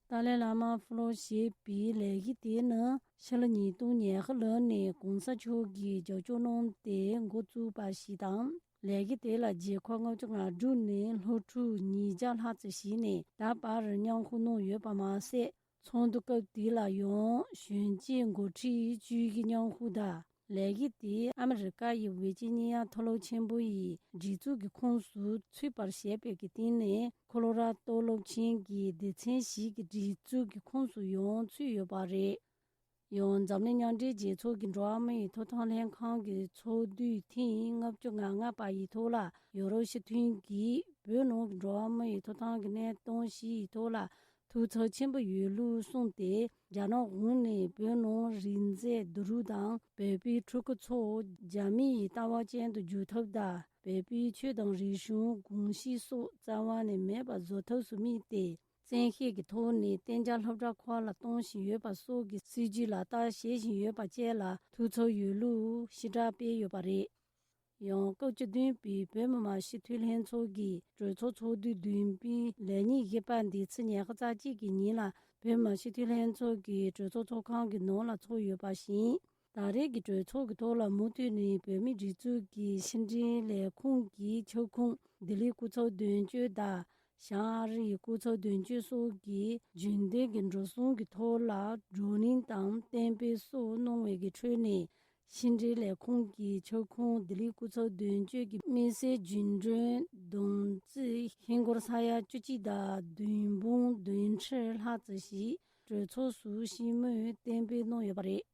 ཏཱ་ལའི་བླ་མ་ཕུ་ལོ་ཞེས་པའི་ལས་གཞི་དེ་ནི་ཕྱི་ལོ་ཉིས་སྟོང་ཉི་ཤུ་ལོ་ནས་༸གོང་ས་མཆོག་གིས་རྒྱབ་སྐྱོར་གནང་སྟེ་འགོ་བཙུགས་པ་ཞིག་དང་། ལས་གཞི་དེ་ལ་རྒྱལ་ཁབ་ལྔ་བཅུ་ང་དྲུག་ནས་སློབ་ཕྲུག་ཉིས་བརྒྱ་ལྷག་ཙམ་ཞིག་ནས་ད་བར་མཉམ་ཞུགས་གནང་ཡོད་པ་མ་ཟད། ཚོགས་འདུ་སྐབས་དེ་ལ་ཡང་གཞོན་སྐྱེས་འགོ་ཁྲིད་བཅུ་བཞི་མཉམ་ཞུགས་དང་། ལས་གཞི་དེ་ཨ་མི་རི་ཀ་ཡི་ཝི་ཇི་ནི་ཡ་མཐོ་སློབ་ཆེན་པོ་ཡི་སྒྲིག་འཛུགས་ཀྱི་ཁོངས་སུ་ཚུད་པར་བྱས་པའི་གི་སྟེང་ནས། ཁོ་ལོ་ར་ཏོ་སློབ་ཆེན་གྱི་སྡེ་ཚན་ཞིག་གི་སྒྲིག་འཛུགས་ཀྱི་ཁོངས་སུ་ཡང་ཚུད་ཡོད་པ་རེད། ཡང་འཛམ་གླིང་མཉམ་འབྲེལ་རྒྱལ་ཚོགས་ཀྱི་འགྲོ་བ་མི་ཡི་ཐོབ་ཐང་ལྷན་ཁང་གི་ཚོགས་དུས་ཐེངས་ལྔ་བཅུ་ང་ལྔ་པ་ཡི་ཐོག་ལ་ཡོ་རོབ་སྤྱི་མཐུན་གྱིས་བོད་ནང་གི་འགྲོ་བ་མི་ཡི་ཐོབ་ཐང་གི་གནས་སྟངས་ཞིག་ཡི་ཐོག་ལ་ཐུགས་འཚབ་ཆེན་པོ་ཡོད་ལུགས་གསུངས་ཏེ། རྒྱ་ནག་གཞུང་ནས་བོད་ནང་རིགས་འཛིན་བསྡུ་རུབ་དང་བོད་པའི་ཕྲུ་གུ་ཚོ་རྒྱ་མི་ཡི་ལྟ་བ་ཅན་དུ་འགྱུར་ཐབས་དང་། བོད་པའི་ཆོས་དང་རིག་གཞུང་གོམས་གཤིས་སོགས་རྩ་བ་ནས་མེད་པར་བཟོ་ཐབས་སུ་དམིགས་ཏེ། བཙན་ཤེད་ཀྱི་ཐོག་ནས་གཏན་འཇགས་སློབ་གྲྭ་ཁག་ལ་གཏོང་བཞིན་ཡོད་པ་སོགས་ཀྱི་སྲིད་ཇུས་ལག་བསྟར་བྱེད་བཞིན་ཡོད་པ་བཅས་ལ་ཐུགས་འཚབ་ཡོད་ལུགས་ཕྱིར་བསྒྲགས་སྤེལ་ཡོད་པ་རེད། ཡང་སྐབས་བཅུ་བདུན་པའི་བོད་མི་མང་སྤྱི་འཐུས་ལྷན་ཚོགས་ཀྱི་གྲོས་ཚོགས་ཚོགས་དུས་བདུན་པའི་ལས་ཉིན་བཞི་པ་འདི་ཚེས་ཉི་ཤུ་རྩ་གཅིག་གི་ཉིན་ལ་བོད་མི་མང་སྤྱི་འཐུས་ལྷན་ཚོགས་ཀྱི་གྲོས་ཚོགས་ཚོགས་ཁང་གི་ནང་ལ་ཚོགས་ཡོད་པ་བཞིན། ད་རེས་ཀྱི་གྲོས་ཚོགས་ཀྱི་ཐོག་ལ་མུ་མཐུད་ནས་བོད་མིའི་སྒྲིག་འཛུགས་ཀྱི་ཕྱི་འབྲེལ་ལས་ཁུངས་ཀྱི་ཁྱབ་ཁོངས་ལྡི་ལིའི་སྐུ་ཚབ་དོན་གཅོད་དང་། བྱང་ཨ་རི་ཡི་སྐུ་ཚབ་དོན་གཅོད་སོགས་ཀྱིས་རྒྱུན་ལྡན་གྱི་འགྲོ་སོང་གི་ཐོག་ལ་བགྲོ་གླེང་དང་གཏན་འབེབས་སོགས་གནང་བའི་གི་ཁྲོད་ནས། ཕྱི་འབྲེལ་ལས་ཁུངས་ཀྱི་ཁྱབ་ཁོངས་ལྡི་ལིའི་སྐུ་ཚབ་དོན་གཅོད་ཀྱི་དམིགས་བསལ་རྒྱུན་གྲོན་བསྡོམས་རྩིས་ཧིན་སྒོར་ས་ཡ་བཅུ་གཅིག་དང་བདུན་འབུམ་བདུན་ཁྲི་ལྷག་ཙམ་ཞིག་གྲོས་ཚོགས་སུ་ཞི་མོལ་གཏན་འབེབས་གནང་ཡོད་པ་རེད།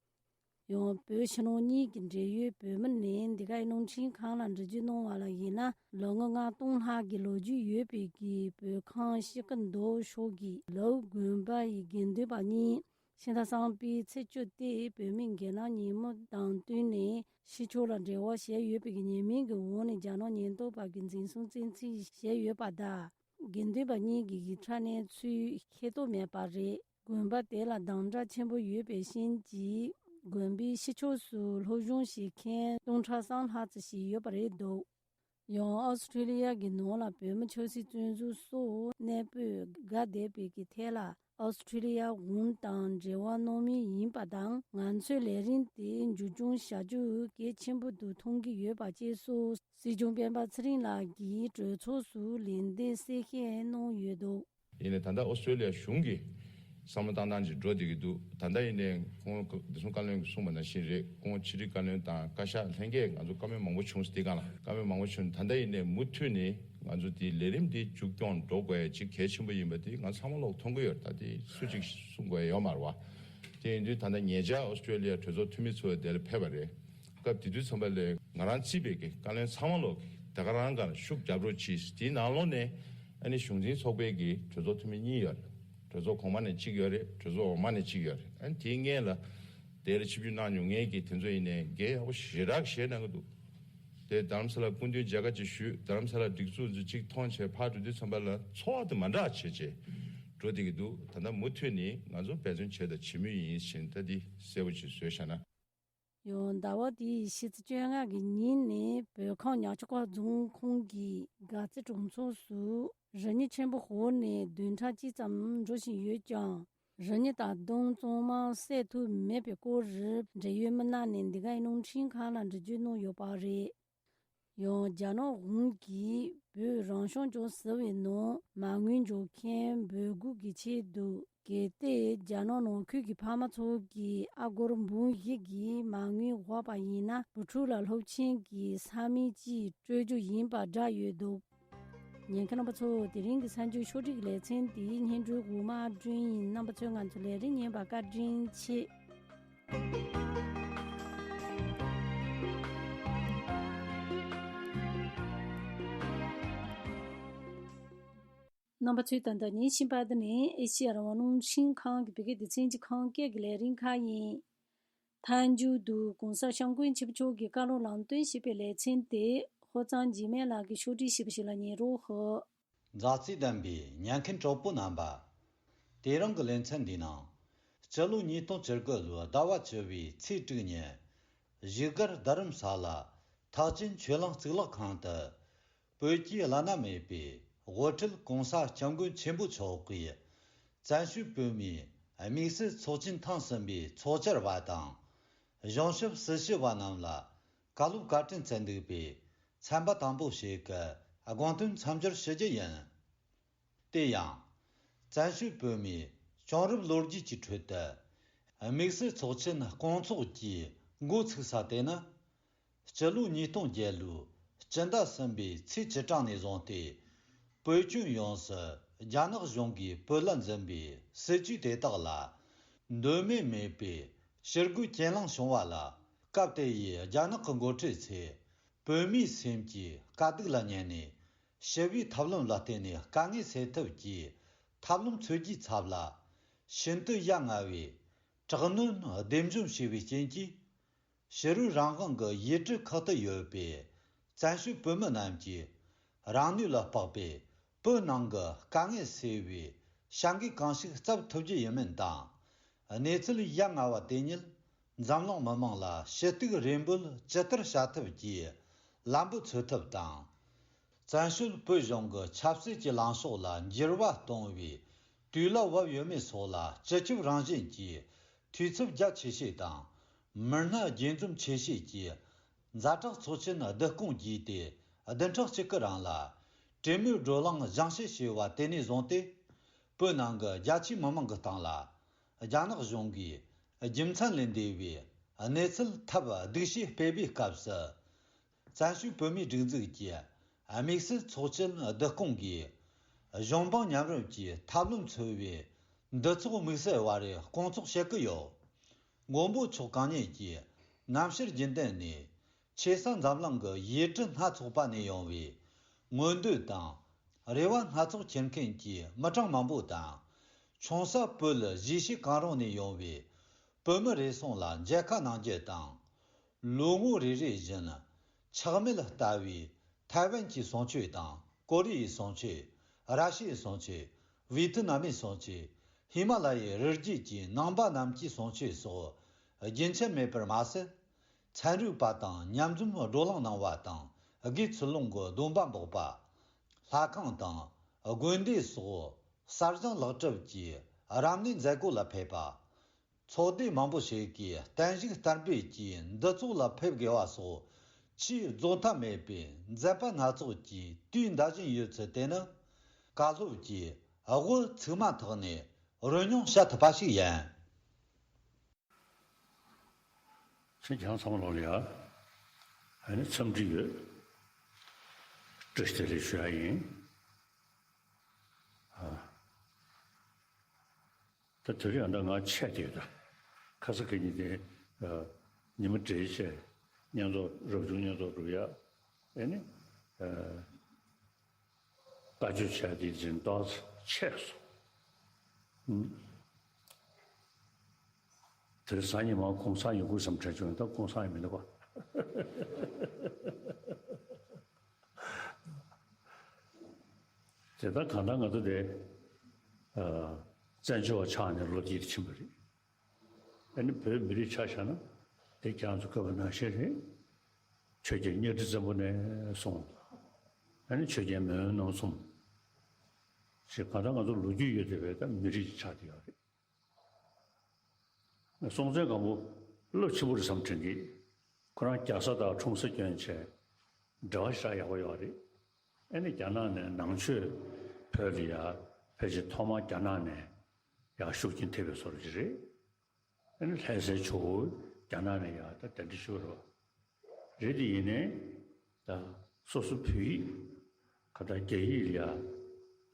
ཡང་བོད་ཕྱི་ནང་གཉིས་ཀྱི་འབྲེལ་ཡོད་བོད་མི་ནས་འདི་ག་ཨེ་རླུང་འཕྲིན་ཁང་ལ་འགྲེལ་བརྗོད་གནང་བ་ལ་ཡིན་ན། ལོ་ངོ་ལྔ་སྟོང་ལྷག་གི་ལོ་རྒྱུས་ཡོད་པའི་གི་བོད་ཁམས་ཤི་ཀི་མདོ་ཕྱོགས་ཀྱི་ལའུ་དགོན་པ་ཡི་དགེ་འདུན་པ་གཉིས་ ཕྱི་ཟླ་གསུམ་པའི་ཚེས་བཅུ་སྟེ་བོད་མིའི་གྱེན་ལངས་ཉིན་མོ་དང་བསྟུན་ནས་ཕྱི་ཕྱོགས་ལ་འབྲེལ་བ་བྱས་ཡོད་པའི་ཉེས་མིང་གི་འོག་ནས་རྒྱ་ནག་ཉེན་རྟོག་པ་གིས་འཛིན་བཟུང་བཙན་འཛུལ་བྱས་ཡོད་པ་དང་། དགེ་འདུན་པ་གཉིས་ཀྱི་ཡིག་ཆ་གནས་ཚུལ་ཤེས་རྟོགས་མེད་པ་རེད། དགོན་པ་དེ་ལ་དམ་དྲག་ཆེན་པོ་ཡོད་པའི་རྐྱེན་གྱིས། དགོན་པའི་ཕྱི་ཕྱོགས་སུ་སློབ་སྦྱོང་བྱེད་མཁན་སྟོང་ཕྲག་གསུམ་ལྷག་ཙམ་ཞིག་ཡོད་པ་རེད་འདུག་ཡང་ཨོ་སི་ཁྲུ་ལི་ཡ་གི་ནང་ལ་བོད་མི་ཆབ་སྲིད་བཙོན་ཟུར་སོགས་གནས་སྤོས་དགའ་བསྡད་པའི་གི་ཐད་ལ། ཨོ་སི་ཁྲུ་ལི་ཡ་གཞུང་དང་འབྲེལ་བ་གནང་མུས་ཡིན་པ་དང་། ང་ཚོའི་ལས་རིམ་དེ་མཇུག་སྐྱོང་བྱ་རྒྱུ་གལ་ཆེན་པོ་དུ་མཐོང་གི་ཡོད་པ་བཅས་སོགས། སྲིད་སྐྱོང་སྤེན་པ་ཚེ་རིང་ལགས་ཀྱིས་གྲོས་ཚོགས་སུ་ལན་འདེབས་གསལ་བཤད་གནང་ཡོད་འདུག་ཡིན་ནའི་ད་ལྟ་ཨོ་སི་ཀྲོ་ལི་ཡ་གཞུང་གིས་བསམ་བློ་བཏང་སྟངས་ཅིག་འགྲོ་བསྡད་ཀྱི་འདུག་ད་ལྟ་ཡིན་ནའི་ཁོང་བདེ་སྲུང་བཀའ་བློན་གྱིས་གསུངས་པ་ནང་བཞིན་རེད། ཁོང་ཕྱི་དྲིལ་བཀའ་བློན་དང་བཀའ་ཤག་ལྷན་རྒྱས་ང་ཚོ་བཀའ་མོལ་མང་པོ་བྱུང་། དེ་སྒང་ལ་བཀའ་མོལ་མང་པོ་བྱུང་། ད་ལྟ་ཡིན་ནའི་མུ་མཐུད་ནས་ང་ཚོ་དེའི་ལས་རིམ་དེ་མཇུག་སྐྱོང་འགྲོ་དགོས་ཡ་ཅིག་གལ་ཆེན་པོ་ཡིན་པ་དེ་ང་ཚང་མ་ལོག་མཐོང་གི་ཡོད་རེད། ད་དེ་སུ་གཅིག་གསུང་དགོས་ཡ་ཡོད་མ་རེད་བ། དེ་ཡིན་དུས་ད་ལྟ་ཉེ་ཆར་ཨོ་སི་ཀྲོ་ལི་ཡ་གྲོས་ཚོགས་འཐུས་མི་ཚོ་དེ་ལ་ཕེབས་པ་རེད། སྐབས་དེ་དུས་ཙམ་པ་ལ་ང་རང་བརྩིས་པའི་གི་བཀའ་བློན་ཚང་མ་ལོག་གིས་དེ་ག་རང་ག་ལ་ཤུགས་རྒྱབ་རོགས་གྱིས། དེའི་ནང་ལོགས་ནས་ཨ་ནི་གཞུང་འཛིན་ཚོགས་པའི་གི་གྲོས་ཚོགས་འཐུས་མི་གཉིས་ཡོད་རེད། གྲོས་ཚོགས་གོང་མ་ནས་གཅིག་ཡོད་རེད། གྲོས་ཚོགས་འོག་མ་ནས་གཅིག་ཡོད་རེད། ཨ་ནི་དེའི་སྔོན་ལ་དེ་ལ་ཆིབས་བསྒྱུར་གནང་མྱོང་མཁན་གྱི་དེ་ཚོ་ཡིན་ནའི་འགན་ཡག་པོ་ཞེ་དྲག་བཞེས་གནང་གི་འདུག་དེ་རྡ་རམ་ས་ལ་སྐུ་མདུན་མཇལ་ཁ་ཅིག་ཞུས། རྡ་རམ་ས་ལ་སྒྲིག་འཛུགས་ཚོ་གཅིག་མཐོང་བྱས་ཕར་འགྲོ་དུས་ཙམ་པ་ལ་ཚོར་བ་དེ་མ་འདྲ་བྱས་བྱས་འགྲོ་བསྡད་ཀྱི་འདུག་ད་ལྟ་མུ་མཐུད་ནས་ང་ཚོ་འབད་བརྩོན་བྱས་དང་བྱེད་མུས་ཡིན་ཞེས་ད་འདི་གསལ་པོ་ཅིག་བཟོས་བཞག་ན། ཡང་ཟླ་བ་འདིའི་ཕྱི་ཚེས་བཅོ་ལྔ་གི་ཉིན་ནས་བོད་ཁམས་ཉག་ཆུ་ཁ་རྫོང་ཁོངས་ཀྱི་དགའ་རྩེ་གྲོང་ཚོ་སུ་རི་ཉིལ་ཆེན་པོ་ཤོར་ནས་བདུན་ཕྲག་གཅིག་ཙམ་འགྲོ་བཞིན་ཡོད་ཀྱང་། རི་ཉིལ་ད་དུང་གཙང་མ་སེལ་ཐུབ་མེད་པའི་སྐོར་རིགས་འབྲེལ་ཡོད་མི་སྣ་ནས་འདི་གའི་རླུང་འཕྲིན་ཁང་ལ་འགྲེལ་བརྗོད་གནང་ཡོད་པ་རེད། ཡང་རྒྱ་ནག་གཞུང་གིས་བོད་རང་སྐྱོང་ལྗོངས་ཟེར་བའི་ནང་མ་དངུལ་འཇོག་མཁན་འབོད་སྐུལ་གྱི་ཆེད་དུ། གལ་ཏེ་རྒྱ་ནག་ནང་ཁུལ་གྱི་ཕ་མ་ཚོ་གིས་ཨ་སྒོར་འབུམ་བཞི་གི་མ་དངུལ་དབོར་བ་ཡིན་ན། བུ་ཕྲུག་ལ་སློབ་ཆེན་གྱི་ས་མིག་ཅིག་སྤྲོད་རྒྱུ་ཡིན་པ་བསྒྲགས་ཡོད་འདུག་ཉན་མཁན་རྣམ་པ་ཚོ། དེ་རིང་གི་གསར་འགྱུར་ཕྱོགས་སྒྲིག་གི་ལེ་ཚན་དེའི་སྙན་སྒྲོན་འོག་མ་བསྐྲུན་ཡིན། རྣམ་པ་ཚོས་ང་ཚོའི་ལས་རིམ་ཉན་པར་བཀའ་དྲིན་ཆེ། རྣམ་པ་ཚོས་ད་ལྟ་ཉན་བཞིན་པ་འདི་ནི་ཨེ་ཤེ་ཡ་རང་དབང་རླུང་འཕྲིན་ཁང་གི་བོད་སྐད་སྡེ་ཚན་གྱི་ཁམས་སྐད་ཀྱི་ལས་རིམ་ཁག་ཡིན། མཐའ་མཇུག་ཏུ་གོང་ས་སྐྱབས་མགོན་ཆེན་པོ་མཆོག་གི་བཀའ་སློབ་ལམ་སྟོན་ཞེས་པའི་ལེ་ཚན་དེ་ཧོར་གཙང་འཇིགས་མེད་ལགས་ཀྱིས་ཕྱོགས་སྒྲིག་ཞུས་པ་ཞིག་ལ་ཉན་རོགས་ཞུ། མཛའ་བརྩེ་ལྡན་པའི་ཉན་མཁན་གྲོགས་པོ་རྣམ་པ། དེ་རིང་གི་ལེ་ཚན་འདིའི་ནང་། སྤྱི་ལོ་ཉིས་སྟོང་བཅུ་དགུ་ལོའི་ཟླ་བ་བཅུ་བའི་ཚེས་དྲུག་ཉིན། བཞུགས་སྒར་རྡ་རམ་ས་ལ་ཐེག་ཆེན་ཆོས་གླིང་གཙུག་ལག་ཁང་དུ། བོད་ཀྱི་བླ་ན་མེད་པའི་དབུ་ཁྲིད་གོང་ས་སྐྱབས་མགོན་ཆེན་པོ་མཆོག་གིས། བཙན་བྱོལ་བོད་མིའི་དམིགས་བསལ་ཚོགས་ཆེན་ཐེངས་གསུམ་པའི་ཚོགས་བཅར་བ་དང་། གཞུང་ཞབས་སྲི་ཞུ་བ་རྣམས་ལ་བཀའ་སློབ་བཀའ་དྲིན་སྩལ་འདུག་པས། ཚན་པ་དང་པོ་ཞིག་གི་དགོངས་དོན་མཚམས་སྦྱོར་ཞུ་རྒྱུ་ཡིན། དེ་ཡང་། བཙན་བྱོལ་བོད་མིའི་བྱུང་རབས་ལོ་རྒྱུས་ཀྱི་ཁྲོད་དུ། དམིགས་བསལ་ཚོགས་ཆེན་སྐོང་ཚོགས་ཀྱི་འགོ་ཚུགས་ས་དེ་ནི། སྤྱི་ལོ་ཉིས་སྟོང་བརྒྱད་ལོའི་སྤྱི་ཟླ་གསུམ་པའི་ཚེས་བཅུ་གྲངས་ནས་བཟུང་སྟེ། བོད་ཁྱོན་ཡོངས་སུ་རྒྱ་ནག་གཞུང་གིས་བོད་ལ་འཛིན་པའི་སྲིད་ཇུས་དེ་དག་ལ། འདོད་མོས་མེད་པའི་ཕྱིར་རྒོལ་གྱེན་ལངས་བྱུང་བ་ལ། སྐབས་དེ་ཡི་རྒྱ་ནག་གི་འགོ་ཁྲིད་ཚོས། བོད་མིའི་སེམས་ཀྱི་དཀའ་སྡུག་ལ་ཉན་ནས། ཞི་བའི་ཐབས་ལམ་ལ་བརྟེན་ནས་དཀའ་ངལ་སེལ་ཐབས་ཀྱི་ཐབས་ལམ་འཚོལ་རྒྱུའི་ཚབ་ལ། ཤིན་ཏུ་ཡ་ང་བའི་དྲག་གནོན་སྡེབ་འཇོམས་བྱས་པའི་རྐྱེན་གྱིས། ཕྱི་རོལ་རང་དབང་གི་ཡུལ་གྲུ་ཁག་ཏུ་ཡོད་པའི་བཙན་བྱོལ་བོད་མི་རྣམས་ཀྱིས། རང་ནུས་ལ་དཔག་པའི་བོད་ནང་གི་དཀའ་ངལ་སེལ་བའི་བྱ་འགུལ་གང་ཞིག་བརྩམས་ཐུབ་རྒྱུ་ཡིན་མིན་དང་། གནས་ཚུལ་ཡ་ང་བ་དེ་ཉིད། འཛམ་གླིང་མི་དམངས་ལ་ཞུ་གཏུག་རེ་འབོད་ཇི་ལྟར་བྱ་ཐབས་ཀྱི་ལམ་བུ་འཚོལ་ཐབས་དང་། བཙན་བྱོལ་བོད་གཞུང་གི་ཆབ་སྲིད་ཀྱི་ལངས་ཕྱོགས་ལ་འགྱུར་བ་གཏོང་བའི་དུས་ལ་བབ་ཡོད་མེད་སོགས་ལ། སྤྱི་ཁྱབ་རང་བཞིན་གྱི་འཐུས་ཚབ་རྒྱ་ཆེ་ཤོས་དང་། མི་སྣ་དགྱེས་འཛོམས་ཆེ་ཤོས་ཀྱི་ཛ་དྲག་ཚོགས་ཆེན་བསྡུ་སྐོང་བགྱིས་ཏེ། བདུན་ཕྲག་གཅིག་གི་རིང་ལ་གྲོས་མོལ་བགྲོ་གླེང་སྦྱང་བཤད་བྱས་པ་དེ་ནས་བཟུང་སྟེ། བོད་ནང་གི་རྒྱ་ཆེའི་མི་མང་གི་སྟེང་ལ། རྒྱ་ནག་གཞུང་གིས་རྒྱུ་མཚན་ལས་འདས་པའི་གནས་ཚུལ་ཐབས་སྡུག་ཤོས་སྤེལ་བའི་སྐབས་སུ། བཙན་བྱོལ་བོད་མིའི་སྒྲིག་འཛུགས་ཀྱི་དམིགས་བསལ་ཚོགས་ཆེན་བསྡུ་སྐོང་གིས། གཞུང་འབངས་མཉམ་རུབ་ཀྱི་ཐབས་ལམ་འཚོལ་བའི་འདུ་ཚོགས་དམིགས་བསལ་བ་རེ་སྐོང་ཚོགས་བྱེད་ཀྱི་ཡོད། མགོན་པོ་མཆོག་གང་ཉིད་ཀྱིས་རྣམ་བཤད་རྒྱུན་ལྡན་ནས། ཆེ་ས་འཛམ་གླིང་གི་ཡུལ་གྲུ་སྣ་ཚོགས་པ་ནས་ཡོང་བའི་མངོན་འདོད་དང་རེ་བ་སྣ་ཚོགས་འཁྱེར་མཁན་གྱི་མི་གྲངས་མང་པོ་དང་ ཆུང་ས་བོད་གཞིས་བྱེས་གང་རུང་ནས་ཡོང་བའི་བོད་མི་རེ་ཟུང་ལ་མཇལ་ཁ་གནང་རྒྱུ་དང་། ལོ་ངོ་རེ་རེ་བཞིན་ཆག་མེད་ལྟ་བུའི་ཐའེ་ཝན་གྱི་གསུང་ཆོས་དང་། ཀོ་རི་ཡའི་གསུང་ཆོས། ར་ཤི་ཡའི་གསུང་ཆོས། ཝི་ཐི་ནམ་མི་གསུང་ཆོས། ཧི་མ་ལ་ཡའི་རི་རྒྱུད་ཀྱི་ནང་པ་རྣམས་ཀྱི་གསུང་ཆོས་སོགས་རྒྱུན་ཆད་མེད་པར་མ་ཟད། ཚན་རིག་པ་དང་མཉམ་འཛོམས་བགྲོ་གླེང་གནང་བ་དང་། དགེ་ཚུལ་སློང་གི་སྡོམ་པ་འབོགས་པ། ལྷ་ཁང་དང་དགོན་སྡེ་སོགས་གསར་བཞེངས་ལེགས་གྲུབ་ཀྱིས་རབ་གནས་མཛད་སྒོ་ལ་ཕེབས་པ། ཚོགས་སྡེ་མང་པོ་ཞིག་གིས་བརྟན་བཞུགས་བསྟར་འབུལ་གྱི་འདུ་ཚོགས་ལ་ཕེབས་དགོས་པ་སོགས། ཆེས་རྫོགས་མཐའ་མེད་པའི་མཛད་པ་སྣ་ཚོགས་ཀྱི་དུས་འདའ་བཞིན་ཡོད་ཚུལ་དེ་ནི། བཀའ་སློབ་ཀྱི་དབུ་ཚུགས་མ་ཐག་ནས་རོལ་མྱོང་བྱ་ཐུབ་པ་ཞིག་ཡིན། ཁྱེད་རང་ཚང་མ་ལོག་ལ་ཡ། ཨ་ནི་འཚམས་འདྲི་ཡོད། བཀྲ་ཤིས་བདེ་ལེགས་ཞུ་ཡ་ཡིན། ཨ། ད་དེ་རིང་ཡང་ད་ང་ཆད་དེ་ཡོད་ད། ཁ་ས་ཁ་ཉིན་དེ། ཨ། ཉི་མ་བགྲེས་བྱས། བསྙེན་རྫོགས་རབ་བྱུང་བསྙེན་རྫོགས་སྒྲུབ་ཡ། ཨེ་ནི། ཨ། བཀའ་ཆོས་བྱས་དེ་འཛིན་ཏོག་ཆད་སོང་། ཨུམ། དེ་རིང་སང་ཉིན་མ་གུང་སེང་ཡོང་དགོས་བསམ་དྲན་བྱུང་ད་གུང་སེང་ཡང་མི་འདུག་ག་དེ་ལྟར་གང་ལྟར་ང་ཚོ་དེ། ཨ། བཙན་བྱོལ་བ་ཆགས་ནས་ལོ་འདིར་ཕྱིན་པ་རེད། ཨ་ནི་བོད་མི་རིགས་ཆ་བཞག་ན་དེ་ཁྱེད་རང་ཚོ་བཀོད་པ་ནང་བཞིན་རེད། ཆོས་རྒྱལ་གཉའ་ཁྲི་བཙན་པོ་ནས་བཟུང་། ཨ་ནི་ཆོས་རྒྱལ་མེས་དབོན་རྣམ་གསུམ། ཞེས་གང་ལྟར་ང་ཚོ་ལོ་རྒྱུས་ཡོད་བསྡད་པའི་ད་མི་རིགས་ཆགས་བསྡད་ཡོད་རེད། སྲོང་བཙན་སྒམ་པོ་རླབས་ཆེན་པོ་རེད་བསམ་དྲན་གི། ཁོ་རང་རྒྱལ་ས་དང་འཁྲུངས་ས་སྐྱོན་བྱས། འབྲེལ་བ་ཞེ་དྲག་ཡག་པོ་ཡོད་རེད། ཨ་ནི་རྒྱ་ནག་ནས་ནང་ཆོས་བོད་ལ་ཡར་ཕལ་ཆེར་ཐོག་མར་རྒྱ་ནག་ནས་ཡར་ཤུགས་རྐྱེན་ཐེབས་པའི་བཟོ་འདྲ་ཅིག་རེད། ཨ་ནི་ལྷ་སའི་ཇོ་བོ་རྒྱ་ནག་ནས་ཡར་ད་གདན་འདྲེན་ཞུས་པ་རེད། རེད་དེ་ཡིན་ནའི་ད་སོ་སོ་བོད་ཡིག་ག་ད་རྒྱ་ཡིག་ལ་ཡར་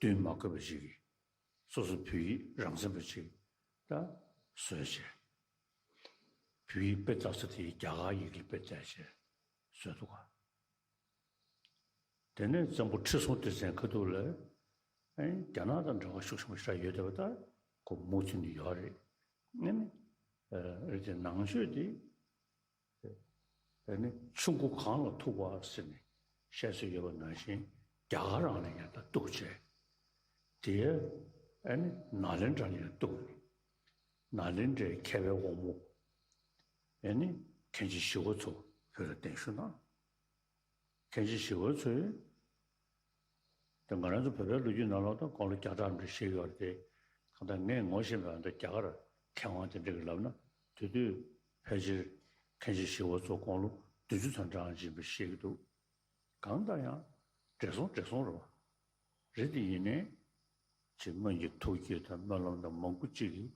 བསྟུན་མ་དགོས་པ་ཞིག་གིས། སོ་སོ་བོད་ཡིག་རང་བཙན་པ་ཅིག་ད་བཟོས་བྱས། བོད་ཡིག་དཔེ་བལྟ་ས་དེ་རྒྱ་གར་ཡིག་གིས་དཔེ་བལྟས་བྱས་བཟོས་འདུག་ག་དེ་ནས་བཙན་པོ་ཁྲི་སྲོང་ལྡེ་བཙན་ཁ་ཐུག་ལ། ཨེ། རྒྱ་ནག་དང་འབྲེལ་བ་ཤུགས་ཆེན་པོ་ཞིག་ཡོད་བསྡད་པ་ད་ཁོ་མུ་མཐུད་ནས་ཡོད་རེད། ཨེ་ནི། ཨ། རེད་དེ་ནང་ཆོས་དེ། ཨེ་ནི་ཆུ་མགོ་གངས་ལ་ཐུག་པ་ཟེར་ནས་བཤད་སྲོལ་ཡོད་པ་ནང་བཞིན་རྒྱ་གར་རང་ལ་ཡང་ད་གཏུགས་བྱས། དེ་ཨེ་ནི་ནཱ་ལེནྡྲ་ལ་ཡང་གཏུགས་ནས། ནཱ་ལེནྡྲའི་མཁས་པའི་དབང་པོ་ཨེ་ནི་མཁན་ཆེན་ཞི་བ་འཚོ་བོད་ལ་གདན་ཞུ་གནང་། མཁན་ཆེན་ཞི་བ་འཚོས། ད་ང་རང་ཚོ་བོད་པའི་ལོ་རྒྱུས་ནང་ལོགས་ད་དགུང་ལོ་བརྒྱ་ཕྲག་འདྲ་བཤད་ཡོད་རེད་དེ། གང་ལྟར་ངས་ངོ་ཤེས་པའི་ད་རྒྱ་གར་མཁས་དབང་དེ་འདྲ་གིས་ལབ་ན། དེ་དུས་ཕལ་ཆེར་མཁན་ཆེན་ཞི་བ་འཚོ་དགུང་ལོ་བདུན་ཅུ་ཙམ་གྲངས་ཅིག་ཡིན་པ་བཤད་ཀྱི་འདུག་གང་ལྟར་ཡང་བགྲེས་སོང་བགྲེས་སོང་རེད་པ། རེད་དེ་ཡིན་ནའི། ཅིག་སྔོན་གྱི་ཐུགས་བསྐྱེད་དང་སྨོན་ལམ་དང་མང་པོ་ཅིག་གིས་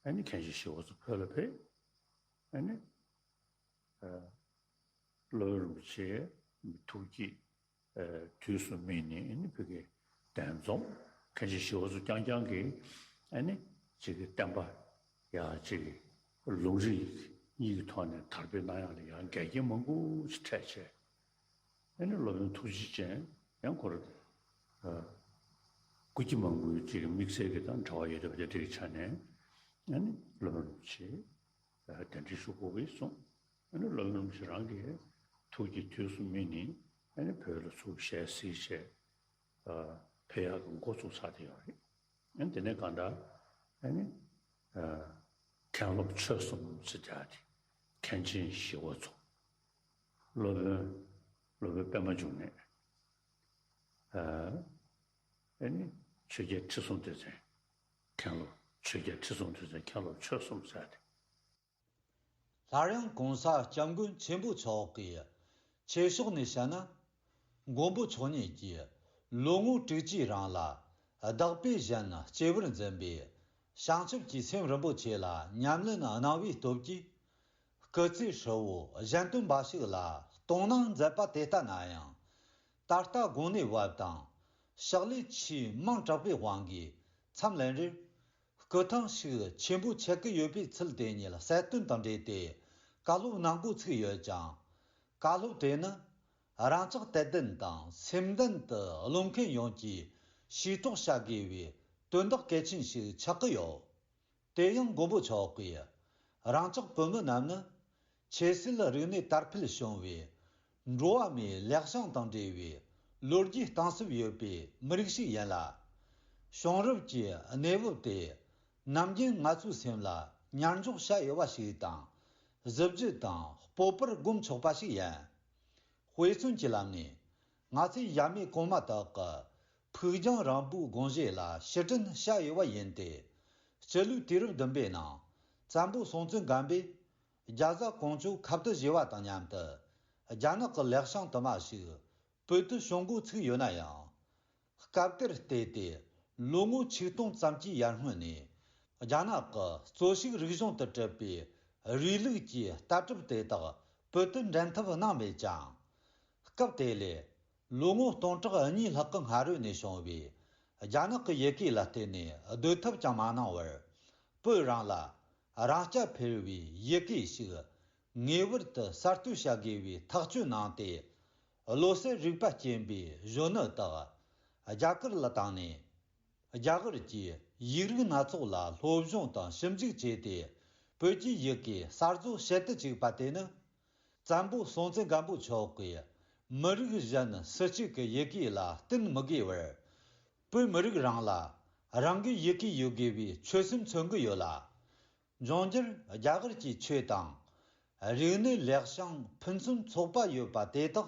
ཨ་ནི་མཁན་ཆེན་ཞི་བ་འཚོ་བོད་ལ་ཕེབས། ཨ་ནི། ཨ། སློབ་དཔོན་རིན་པོ་ཆེ་ཐུགས་བསྐྱེད། ཨ། དུས་སུ་སྨིན་ནས་ཨ་ནི་བོད་ཀྱི་གདན་འཛོམས། མཁན་ཆེན་ཞི་བ་འཚོ་རྐྱང་རྐྱང་གིས་ཨ་ནི་ཅིག་གི་བསྟན་པ་ཡ་ཅིག་ལུང་རིགས་གཉིས་ཀྱི་ཐོག་ནས་དར་སྤེལ་གནང་ཡག་ལ་ཡང་འགལ་རྐྱེན་མང་པོ་ཞིག་འཕྲད་བྱས། ཨ་ནི་སློབ་དཔོན་ཐུགས་རྗེ་ཅན་ཡང་ཁོ་རང་སྐུ་སྐྱེ་མང་པོའི་ཅིག་དམིགས་བསལ་གྱི་དང་འབྲེལ་བ་ཡོད་བསྡད་པ་དེ་འདྲ་གི་ཆ་ནས། ཨ་ནི་སློབ་དཔོན་རིན་པོ་ཆེ་གདན་འདྲེན་ཞུ་དགོས་ཀྱི་གསུངས། ཨ་ནི་སློབ་དཔོན་རིན་པོ་ཆེ་རང་གི་ཐུགས་ཀྱི་དུས་སུ་སྨིན་ནས་ཨ་ནི་བོད་ལ་ཚུར་ཞལ་གཟིགས་བྱས། ཕེབས་ཡག་གི་འགོ་བཙུགས་ཚར་བསྡད་ཡོད་རེད། ཨ་ནི་དེ་ནས་གང་ལྟར་ཨ་ནི་མཁན་སློབ་ཆོས་གསུམ་ཟེར་བྱ་དེ། མཁན་ཆེན་ཞི་བ་འཚོ། སློབ་དཔོན། སློབ་དཔོན་པད་མ་འབྱུང་གནས། ཨ། ཨ་ནི་ཆོས་རྒྱལ་ཁྲི་སྲོང་ལྡེ་བཙན། མཁན་སློབ། ཆོས་རྒྱལ་ཁྲི་སྲོང་ལྡེ་བཙན་མཁན་སློབ་ཆོས་གསུམ་ཟེར་ཏེ། སླར་ཡང་གོང་ས་སྐྱབས་མགོན་ཆེན་པོ་མཆོག་གིས་ཆོས་ཕྱོགས་ནས་བཤད་ན། མགོན་པོ་མཆོག་ཉིད་ཀྱིས་ལོ་ངོ་དྲུག་ཅུའི་རིང་ལ་བདག་པོས་གཞན་གཅེས་པར་འཛིན་པའི་བྱང་ཆུབ་ཀྱི་སེམས་རིན་པོ་ཆེ་ལ་ཉམས་ལེན་གནང་བའི་སྟོབས་ཀྱིས། སྐུ་ཚེ་ཧྲིལ་བོ་གཞན་དོན་འབའ་ཞིག་ལ་གཏོང་གནང་མཛད་པ་དེ་ལྟ་ན་ཡང་། ད་ལྟ་དགུང་ལོའི་བབ་དང་ཕྱག་ལས་ཆེས་མང་དྲགས་པའི་དབང་གིས་མཚམས་ལན་རེར་སྐུ་ཐང་ཞིག་ཆེན་པོ་ཆགས་ཀྱི་ཡོད་པའི་ཚུལ་དེ་ཉིད་གསལ་སྟོན་དང་འབྲེལ་ཏེ་བཀའ་སློབ་གནང་འགོ་ཚུགས་ཡོད་ཅིང་། བཀའ་སློབ་དེ་ནི་རང་ཅག་དད་ལྡན་དང་སེམས་ལྡན་དུ་སློབ་མཁན་ཡོངས་ཀྱིས་ཤེས་རྟོགས་བྱ་དགོས་པའི་ དོན་དག་གལ་ཆེན་ཞིག་ཆགས་ཀྱི་ཡོད། དེ་ཡང་མགོན་པོ་མཆོག་གིས་རང་ཅག་བོད་མི་རྣམས་ནི་ཆོས་སྲིད་རིག་གནས་དར་འཕེལ་བྱུང་བའི་འགྲོ་བ་མིའི་ལེགས་བྱང་དང་འབྲེལ་བའི་ལོ་རྒྱུས་གཏིང་ཟབ་ཡོད་པའི་མི་རིགས་ཤིག་ཡིན་ལ། བྱུང་རབས་ཀྱི་གནས་བབ་དེ་ནམ་རྒྱུན་ང་ཚོའི་སེམས་ལ་ཉར་འཇོག་བྱ་ཡོད་པ་ཞིག་དང་། གཟི་བརྗིད་དང་སྤོབས་པར་སྒོམ་ཆོག་པ་ཞིག་ཡིན། དཔེ་མཚོན་གྱི་ལམ་ནས། ང་ཚོས་ཡབ་མེས་གོང་མ་དག་གི་ཕུགས་རྒྱང་རིང་པོའི་དགོངས་བཞེད་ལ་ཕྱིར་དྲན་བྱ་ཡོད་པ་ཡིན་ཏེ། སྤྱི་ལོའི་དུས་རབས་བདུན་པའི་ནང་། བཙན་པོ་སྲོང་བཙན་སྒམ་པོས་རྒྱ་བཟའ་ཀོང་ཇོ་ཁ་བཏུད་བྱས་པ་དང་མཉམ་དུ། རྒྱ་ནག་གི་ལེགས་བྱང་དུ་མ་ཞིག་བོད་དུ་བྱུང་འགོ་ཚུགས་ཡོད་ན་ཡང་། སྐབས་དེར་བལྟས་ཏེ། ལོ་ངོ་ཆིག་སྟོང་ཙམ་གྱི་ཡར་སྔོན་ནས། རྒྱ་ནག་གི་གཙོ་ཤུགས་རིག་གཞུང་དུ་གྲུབ་པའི་རིགས་ལུགས་ཀྱི་ལྟ་གྲུབ་དེ་དག་བོད་དུ་འདྲེན་ཐབས་གནང་མེད་ཀྱང་། སྐབས་དེ་ལས། ལོ་ངོ་སྟོང་ཕྲག་གཉིས་ལྷག་གི་སྔ་རོལ་ནས་བྱུང་བའི་རྒྱ་ནག་གི་ཡི་གེ་ལ་བརྟེན་ནས་སྡོད་ཐབས་ཀྱང་མ་གནང་བར། བོད་རང་ལ་རང་རྐྱ་འཕེར་བའི་ཡི་གེ་ཞིག་ངེས་པར་དུ་གསར་གཏོད་བྱ་དགོས་པའི་ཐག་གཅོད་གནང་སྟེ། བློ་གསལ་རིག་པ་སྐྱེན་པའི་གཞོན་ནུ་དག་རྒྱ་གར་ལ་བཏང་ནས། རྒྱ་གར་གྱི་ཡིག་རིགས་སྣ་ཚོགས་ལ་སློབ་སྦྱོང་དང་ཞིབ་འཇུག་བྱས་ཏེ། བོད་ཀྱི་ཡི་གེ་གསར་བཟོ་བྱེད་དུ་བཅུག་པ་དེ་ནི། བཙན་པོ་སྲོང་བཙན་སྒམ་པོ་མཆོག་གིས་མི་རིགས་གཞན་སུ་གཅིག་གི་ཡི་གེ་ལ་བསྟུན་མི་དགོས་པར། བོད་མི་རིགས་རང་ལ་རང་གི་ཡི་གེ་ཡོད་དགོས་པའི་ཆོད་སེམས་མཚོན་གྱི་ཡོད་ལ། འབྱུང་འགྱུར་རྒྱ་གར་གྱི་ཆོས་དང་། རིག་གནས་ལེགས་བྱང་ཕུན་སུམ་ཚོགས་པ་ཡོད་པ་དེ་དག་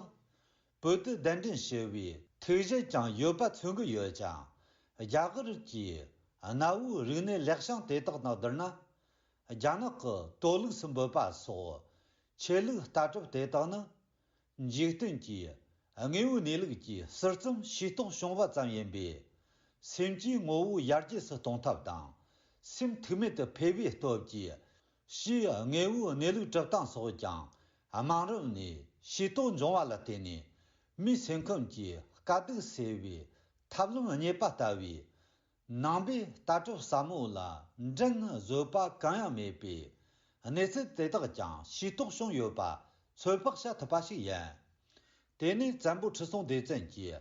བོད་དུ་གདན་འདྲེན་ཞུ་བའི་ཐུགས་བཞེད་ཀྱང་ཡོད་པ་མཚོན་གྱི་ཡོད་ཀྱང་། རྒྱ་གར་གྱི་གནའ་བོའི་རིག་གནས་ལེགས་བྱང་དེ་དག་དང་བསྡུར་ན། རྒྱ་ནག་གི་དོ་ལུགས་སུ་འབོད་པ་སོགས་ཆོས་ལུགས་ལྟ་གྲུབ་དེ་དག་ནི། འཇིག་རྟེན་གྱི་དངོས་པོའི་གནས་ལུགས་ཀྱི་ཟུར་ཙམ་ཤེས་རྟོགས་བྱུང་བ་ཙམ་ཡིན་པས། སེམས་ཀྱི་ངོ་བོ་ཡར་རྒྱས་སུ་གཏོང་ཐབས་དང་། སེམས་ཐུག་མེད་དུ་འཕེལ་བའི་སྟོབས་ཀྱིས། ཕྱིའི་དངོས་པོའི་གནས་ལུགས་གྲུབ་སྟངས་སོགས་ཀྱང་། དམངས་རིམ་ནས་ཤེས་རྟོགས་འབྱུང་བ་ལ་བརྟེན་ནས། མིའི་སེམས་ཁམས་ཀྱི་དཀའ་སྡུག་སེལ་བའི་ཐབས་ལམ་རྙེད་པ་ལྟ་བུའི། ནང་པའི་ལྟ་གྲུབ་ཟབ་མོ་ལ་འགྲན་བཟོད་པ་གང་ཡང་མེད་པའི་གནས་ཚུལ་དེ་དག་ཀྱང་ཤེས་རྟོགས་བྱུང་ཡོད་པ་ཚོད་དཔག་བྱ་ཐུབ་པ་ཞིག་ཡིན། དེ་ནས་བཙན་པོ་ཁྲི་སྲོང་ལྡེ་བཙན་གྱིས་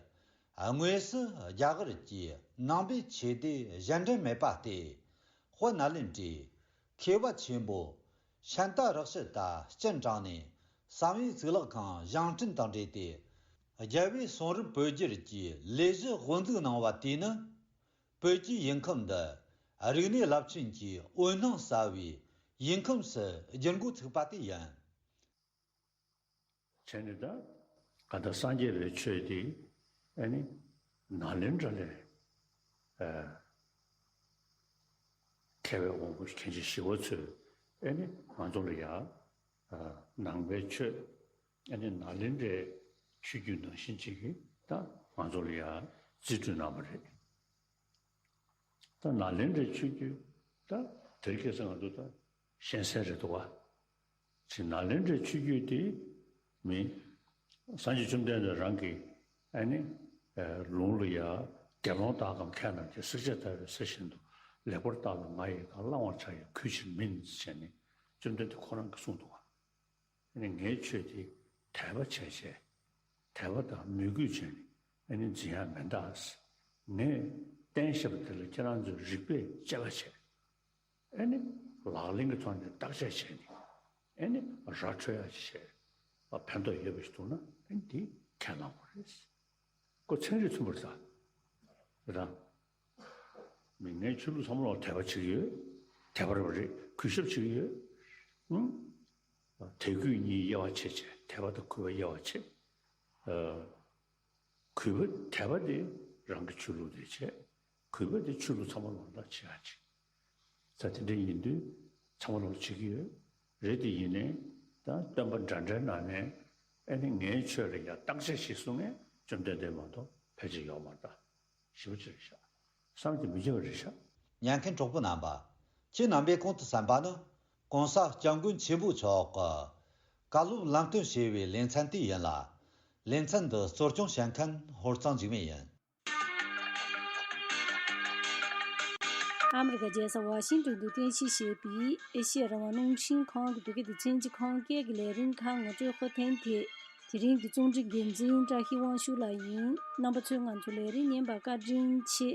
དངོས་སུ་རྒྱ་གར་གྱི་ནང་པའི་ཆོས་སྡེ་གཞན་འགྲན་མེད་པ་སྟེ། དཔལ་ནཱ་ལེནྡྲའི་མཁས་པ་ཆེན་པོ་ཤཱནྟ་རཀྵི་ཏ་སྤྱན་དྲངས་ནས་བསམ་ཡས་གཙུག་ལག་ཁང་བཞེངས་སྐྲུན་དང་འབྲེལ་ཏེ། རྒྱལ་བའི་གསུང་རབ་བོད་བསྒྱུར་གྱི་ལས་གཞི་དབུ་འཛུགས་གནང་བ་དེས་ནི། བོད་ཀྱི་ཡུལ་ཁམས་འདི་རིག་གནས་རླབས་ཆེན་གྱི་འོད་སྣང་གསལ་བའི་ཡུལ་ཁམས་སུ་བསྒྱུར་འགོ་ཚུགས་པ་དེ་ཡིན། བྱས་ནས་ད་ག་ད་སངས་རྒྱས་པའི་ཆོས་དེ་ཨ་ནི་ནཱ་ལེནྡྲ་ལས་ཨ་མཁས་པའི་དབང་པོ་མཁན་ཆེན་ཞི་བ་འཚོས་ཨ་ནི་ང་ཚོ་ལ་ཡ་ཨ་ནང་པའི་ཆོས་ཨ་ནི་ནཱ་ལེནྡྲའི་ཆོས་བརྒྱུད་ནང་བཞིན་ཅིག་གིས་ད་ང་ཚོ་ལ་ཡ་རྩིས་སྤྲོད་གནང་བ་རེད། ད་ནཱ་ལེནྡྲའི་ཆོས་བརྒྱུད་ད་དེར་སྐད་ཆ་ང་ཚོ་ད་གཞན་སེལ་རེད་འདུག་བ། ཅིག་ནཱ་ལེནྡྲའི་ཆོས་བརྒྱུད་དེ་མིན། སངས་རྒྱས་བཅོམ་ལྡན་འདས་རང་གིས་ཨ་ནི་ལུང་ལ་ཡ་དགེ་སློང་དག་གམ་མཁས་རྣམས་ཀྱིས་བསྲེགས་བཅད་བཏབ་པའི་གསེར་བཞིན་དུ། ལེགས་པར་བརྟགས་ལ་ང་ཡི་དག་བླང་བར་བྱ་ཡི་གུས་ཕྱིར་མིན་ཟེར་ནས་བཅོམ་ལྡན་འདས་ཁོ་རང་གིས་གསུངས་འདུག་བ། ཨ་ནི་ངའི་ཆོས་དེ་དད་པ་བྱས་བྱས། དད་པ་དང་མོས་གུས་བྱས་ནས་ཨ་ནི་འཛིན་ཡ་མི་འདུག་ཟེར། ངས་བསྟན་བཞག་པ་དེ་ལ་ཁྱེད་རང་ཚོས་རིགས་པས་དཔྱད་པ་བྱས། ཨ་ནི་ལག་ལེན་གྱི་ཐོག་ནས་བརྟག་དཔྱད་བྱས་ནས་ཨ་ནི་ར་འཕྲོད་ཡ་ཅིག་བྱས། ཨ་ཕན་ཐོགས་ཡོད་པ་ཞིག་འདུག་ན་ཨ་ནི་དེ་ཁས་བླངས་དགོས་རེད། ཁོ་ཚན་རིག་མཐུན་པར་ད་རེད་ད། མི་ངའི་ཆོས་ལུགས་ཚང་མ་ལ་དད་པ་བྱེད་ཀྱི་ཡོད། དད་པ་རེད་པ་རེད། གུས་ཞབས་བྱེད་ཀྱི་ཡོད། ཨང་། དད་གུས་གཉིས་དབྱེ་བ་ཕྱེ་བྱས། དད་པ་དང་གུས་པ་དབྱེ་བ་ཕྱེ། ཨ། གུས་པ་དད་པ་དེ་རང་གི་ཆོས་ལུགས་དེ་བྱས། གུས་པ་དེ་ཆོས་ལུགས་ཚང་མ་ལ་ད་བྱེད་ཡ་ཅིག་ད་དེ་འདྲ་ཡིན་དུས་ཚང་མ་ལ་བྱེད་ཀྱི་ཡོད། རེད་དེ་ཡིན་ནའི་ད་སྟོན་པ་འདྲ་འདྲའི་ནང་ནས་ཨ་ནི་ངའི་ཆོས་ལ་ཡ་བརྟག་དཔྱད་ཞིག་གསུང་མཁན་བཅོམ་ལྡན་འདས་མ་གཏོགས་ཕལ་ཆེར་ཡོད་མ་རེད་ད། ཞེ་པོ་ཅིག་རེད་ཤག་བསམ་གྱིས་མི་ཁྱབ་པ་རེད་ཤག་ཉན་མཁན་གྲོགས་པོ་རྣམ་པ། ཁྱེད་རྣམ་པས་གོང་དུ་གསན་པ་ནི་གོང་ས་སྐྱབས་མགོན་ཆེན་པོ་མཆོག་གི་བཀའ་སློབ་ལམ་སྟོན་ཞེས་པའི་ལེ་ཚན་དེ་ཡིན་ལ། ལེ་ཚན་འདི་གཙོ་སྐྱོང་བྱེད་མཁན་ཧོར་གཙང་འཇིགས་མེད་ཡིན། ཨ་མི་རི་ཀ་རྒྱལ་ས་ཝ་ཤིང་ཏོན་དུ་རྟེན་གཞི་བྱས་པའི་ཨེ་ཤེ་ཡ་རང་དབང་རླུང་འཕྲིན་ཁང་གི་བོད་སྐད་དང་ཚན་གྱི་ཁམས་སྐད་ཀྱི་ལས་རིམ་ཁག་ངོ་སྤྲོད་ཧུར་ཐེངས་ཐད། དེ་རིང་གི་རྩོམ་སྒྲིག་འགན་འཛིན་བཀྲ་ཤིས་དབང་ཕྱུག་ལགས་ཡིན། རྣམ་པ་ཚོས་ང་ཚོ་ལས་རིམ་ཉན་པར་བཀའ་དྲིན་ཆེ།